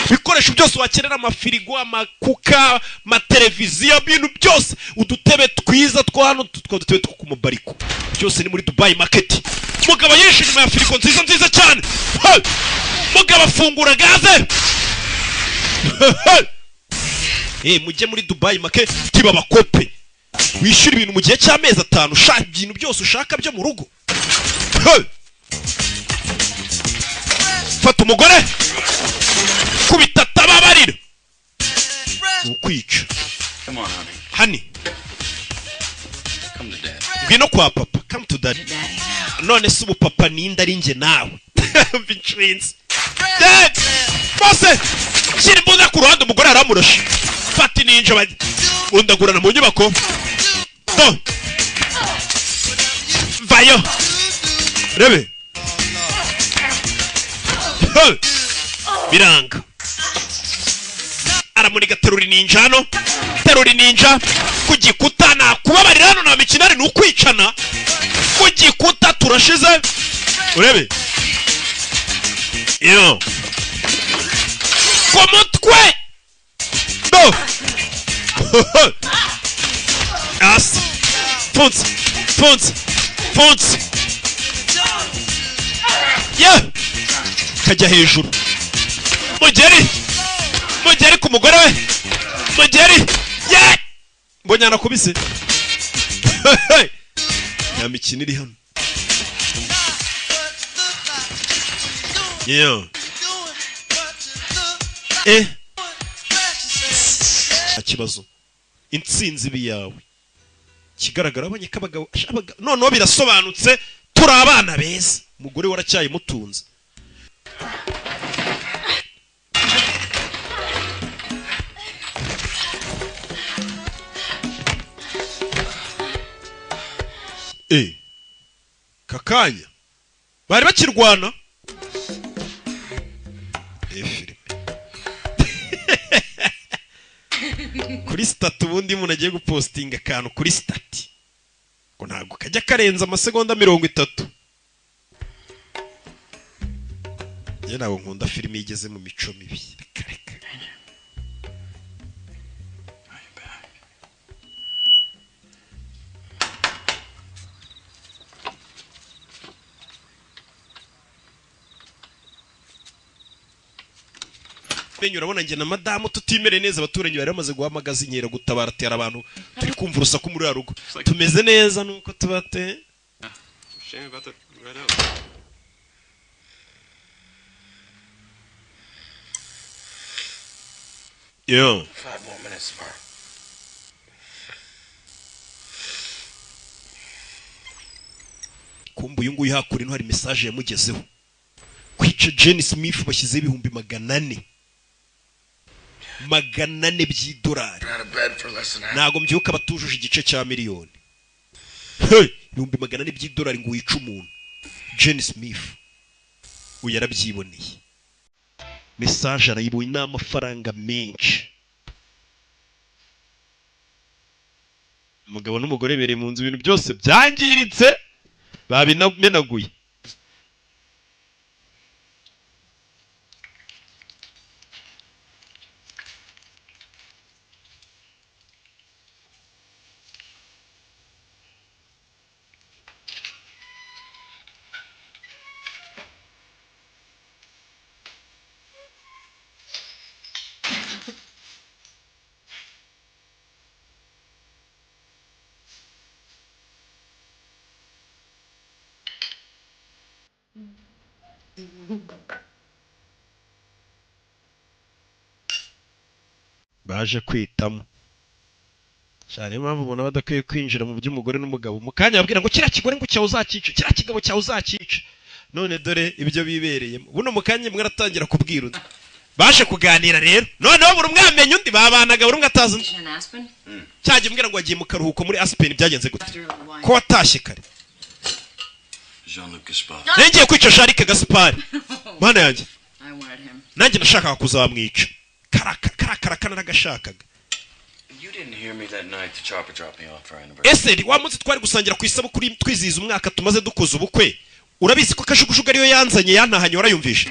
Ibikoresho byose wakenera, amafirigo, amakuka, amateleviziyo, ibintu byose, udutebe twiza two hano, two dutebe two ku mubariko, byose ni muri Dubai Market. Mugabo yishe inyuma ya firigo nziza nziza cyane. Mugabo afungura gaze. Mujye muri Dubai Market babakope, wishyura ibintu mu gihe cy'amezi 5, ushaka ibintu byose ushaka byo mu rugo. Fata umugore kubita atababarira, ni ukwica. Hani ngwino kwa papa, come to daddy. None se ubu papa ninde ari njye nawe? Mbinshinze bose, shyira imbunda ku ruhande. Umugore aramurashe. Fata ininja bundagurana mu nyubako. Do vayo rebe biranga. Aramuniga, terura ininja hano, terura ininja ku gikuta. Nakubabarira hano nta mikino ari, ni ukwicana ku gikuta. Turashize. Urebe yo ku mutwe do hasi. Pfunze, pfunze, pfunze ye, kajya hejuru. Mugeri, mugeri ku mugore we, mugeri ye, mbonye anakubise. Nta mikino iri hano. Yeah. Ikibazo intsinzi ibi yawe kigaragara abonye ko abagabo noneho birasobanutse, turi abana beza, umugore waracyayimutunze. Kakanya bari bakirwana. Kuri stati ubundi umuntu agiye gupostinga akantu kuri stati ngo ntabwo kajya karenza amasegonda 30. Njye ntabwo nkunda filime igeze mu mico mibi. Reka reka. Urabona njye na madamu tutimereye neza, abaturanyi bari bamaze guhamagaza inkera gutabara atera abantu, turi kumva urusaku muri rugo, tumeze neza nuko tubate. Yo. 5 more minutes, Mark. Kumbu uyu nguyu hakuri hari message yamugezeho. Kwica Jenny Smith bashyizeho 400,000. 400 by'idolari. Ntago mbyuka batujuje igice cya miliyoni. Hey, 400,000 by'idolari ngo wice umuntu. Jenny Smith uyu yarabyiboneye. Message arayibonye n'amafaranga menshi. Umugabo n'umugore bere mu nzu ibintu byose byangiritse babinamenaguye. Baje kwitamo cyane impamvu ubona badakwiye kwinjira mu by'umugore n'umugabo. Mu kanya babwira ngo kiriya kigore ngo cyawe uzakica, kiriya kigabo cyawe uzakica, none dore ibyo bibereyemo. Buno mu kanya mwaratangira kubwira undi. Baje kuganira rero noneho buri umwe amenya undi, babanaga buri umwe atazi undi. Cyagiye umbwira ngo wagiye mu karuhuko muri Aspen, byagenze gute ko watashye kare? Ngiye kwica Jean-Luc Gaspard. Mana yanjye, nanjye nashakaga kuzamwica. Karakara naragashakaga. Ese wa munsi twari gusangira ku isabukuru twizihiza umwaka tumaze dukoze ubukwe, urabizi ko kajugujugu ariyo yanzanye yantahanye, warayumvishe?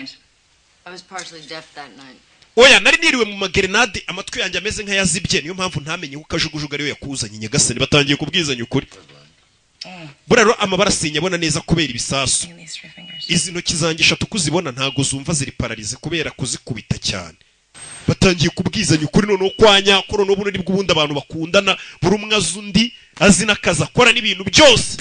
Oya, nari niriwe mu magerenade, amatwi yanjye ameze nk'ayazibye, niyo mpamvu ntamenye ko kajugujugu ariyo yakuzanye. Nyagasani, batangiye kubwizanya ukuri. Buraro amabara sinyabona neza kubera ibisasu. Izi ntoki zanjye eshatu kuzibona ntago zumva ziri pararize kubera kuzikubita cyane. Batangiye kubwizanya ukuri noneho kwanya ko noneho buno nibwo ubundi abantu bakundana, buri umwe azi undi, azi n'akazi akora n'ibintu byose.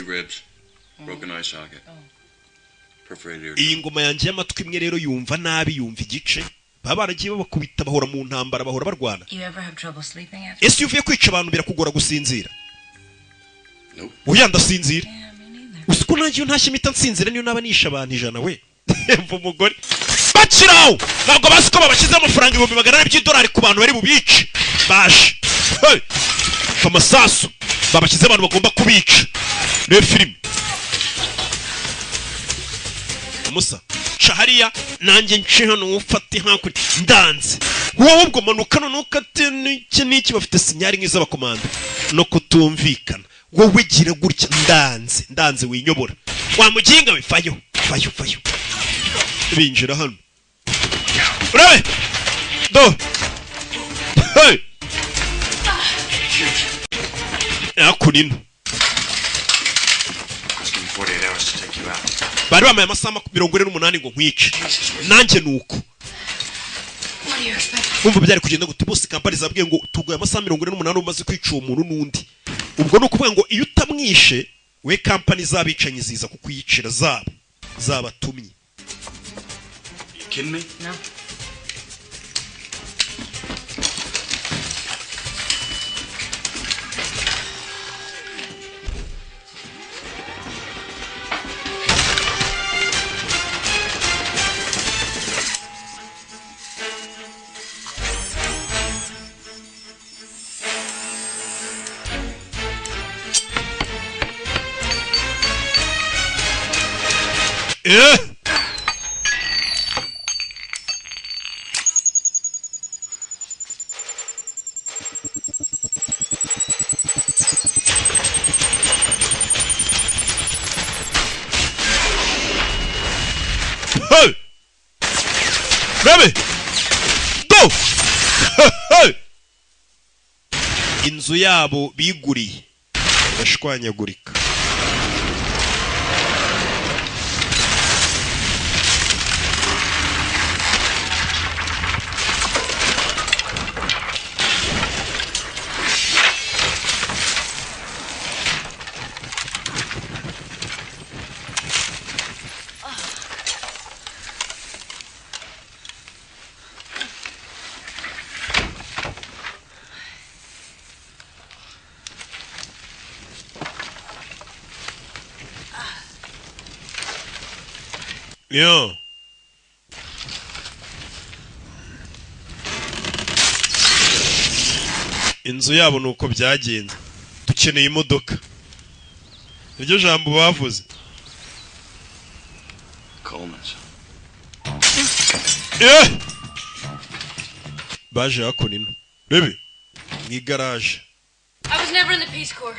Iyi ngoma yanjye y'amatwi imwe rero yumva nabi, yumva igice. Baba baragiye babakubita, bahora mu ntambara, bahora barwana. Ese iyo uvuye kwica abantu birakugora gusinzira? Oya, ndasinzira. Uzi ko nanjye iyo ntashye impita nsinzira, niyo naba nishe abantu 100 we. Mva umugore bakiraho ntabwo bazi ko babashyizeho amafaranga 400,000 by'idolari ku bantu bari bubice. Baje amasasu babashyize abantu bagomba kubica. Reba filime Musa ca hariya nanjye nce hano ufate hakurya ndanze wowe ubwo manuka none ukate n'iki n'iki, bafite sinyari nk'iz'abakomando no kutumvikana. Wowe gira gutya ndanze ndanze winyobora wa muginga we, fayo fayo fayo. Binjira hano urabe do hey akunino. Bari bamaye amasaha 48 ngo nkwice nanjye nuko umva byari kugenda gute. Bose kampani zabwiye ngo tugoye amasaha 48 umaze kwica uwo muntu n'undi. Ubwo ni ukuvuga ngo iyo utamwishe we kampani zabicanyi ziza kukuyicira zabo zabatumye. Kidding me? No. Eh! Hey! Baby! Go! Hey! Inzu yabo biguriye irashwanyagurika. Yo. Inzu yabo ni uko byagenze. Dukeneye imodoka. Iryo jambo bavuze. Coleman's. Eh! Baje hakuno ino. Rebe. Mu igaraje. I was never in the Peace Corps.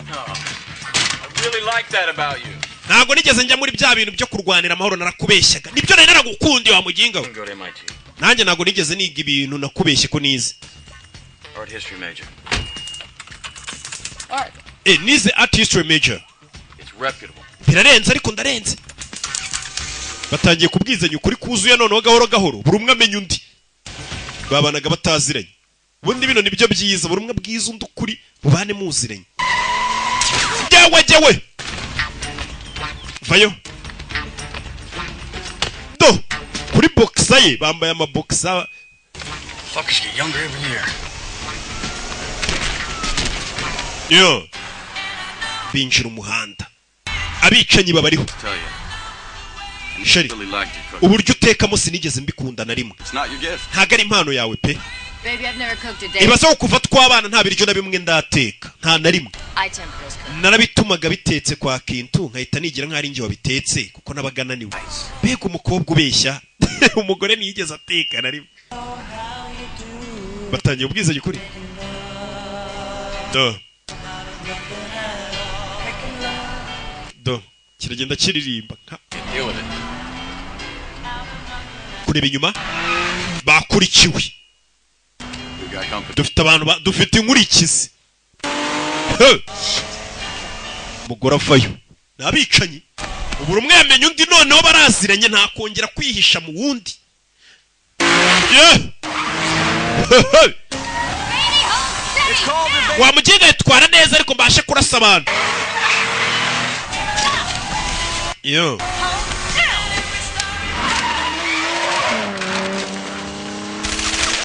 No. I really like that about you. Ntabwo nigeze njya muri bya bintu byo kurwanira amahoro, narakubeshyaga. Nibyo nari naragukundiye wa muginga we. Go to MIT. Nanjye ntabwo nigeze niga ibintu nakubeshye ko nize. Art history major. Art. Eh, nize art history major. It's reputable. Birarenze ariko ndarenze. Batangiye kubwizanya ukuri kuzuye noneho gahoro gahoro buri umwe amenya undi. Babanaga bataziranye. Ubundi bino nibyo byiza, buri umwe abwiza undi ukuri, mubane muziranye. Jyewe jyewe vayo do kuri boxer ye, bambaye amaboxer. Fuckers get younger every year. Yo, binjira umuhanda, abicanyi babariho. Tell you. Chérie. Really liked your cooking. Uburyo utekamo sinigeze mbikunda na rimwe. It's not your gift. Ntabwo ari impano yawe pe. Baby, I've never cooked a day. Ibaze ko kuva twabana nta biryo na bimwe ndateka, nta na rimwe. I tempt those cooks. Narabitumaga bitetse kwa kintu, nkahita nigira nk'aho ari njye wabitetse kuko nabaga naniwe. Mbega umukobwa ubeshya! Umugore ntiyigeze ateka na rimwe. Batangiye ubwizanye ukuri do do, kiragenda kiririmba nka Deal with it. Kureba inyuma, bakurikiwe. We got company. Dufite abantu dufite inkurikizi. He! Umugore avayo, ni abicanyi. Ubu umwe yamenye undi, noneho baraziranye, ntakongera kwihisha mu wundi. Yeah! He, he! Wamugenga yitwara neza ariko mbashe kurasa abantu. Yo.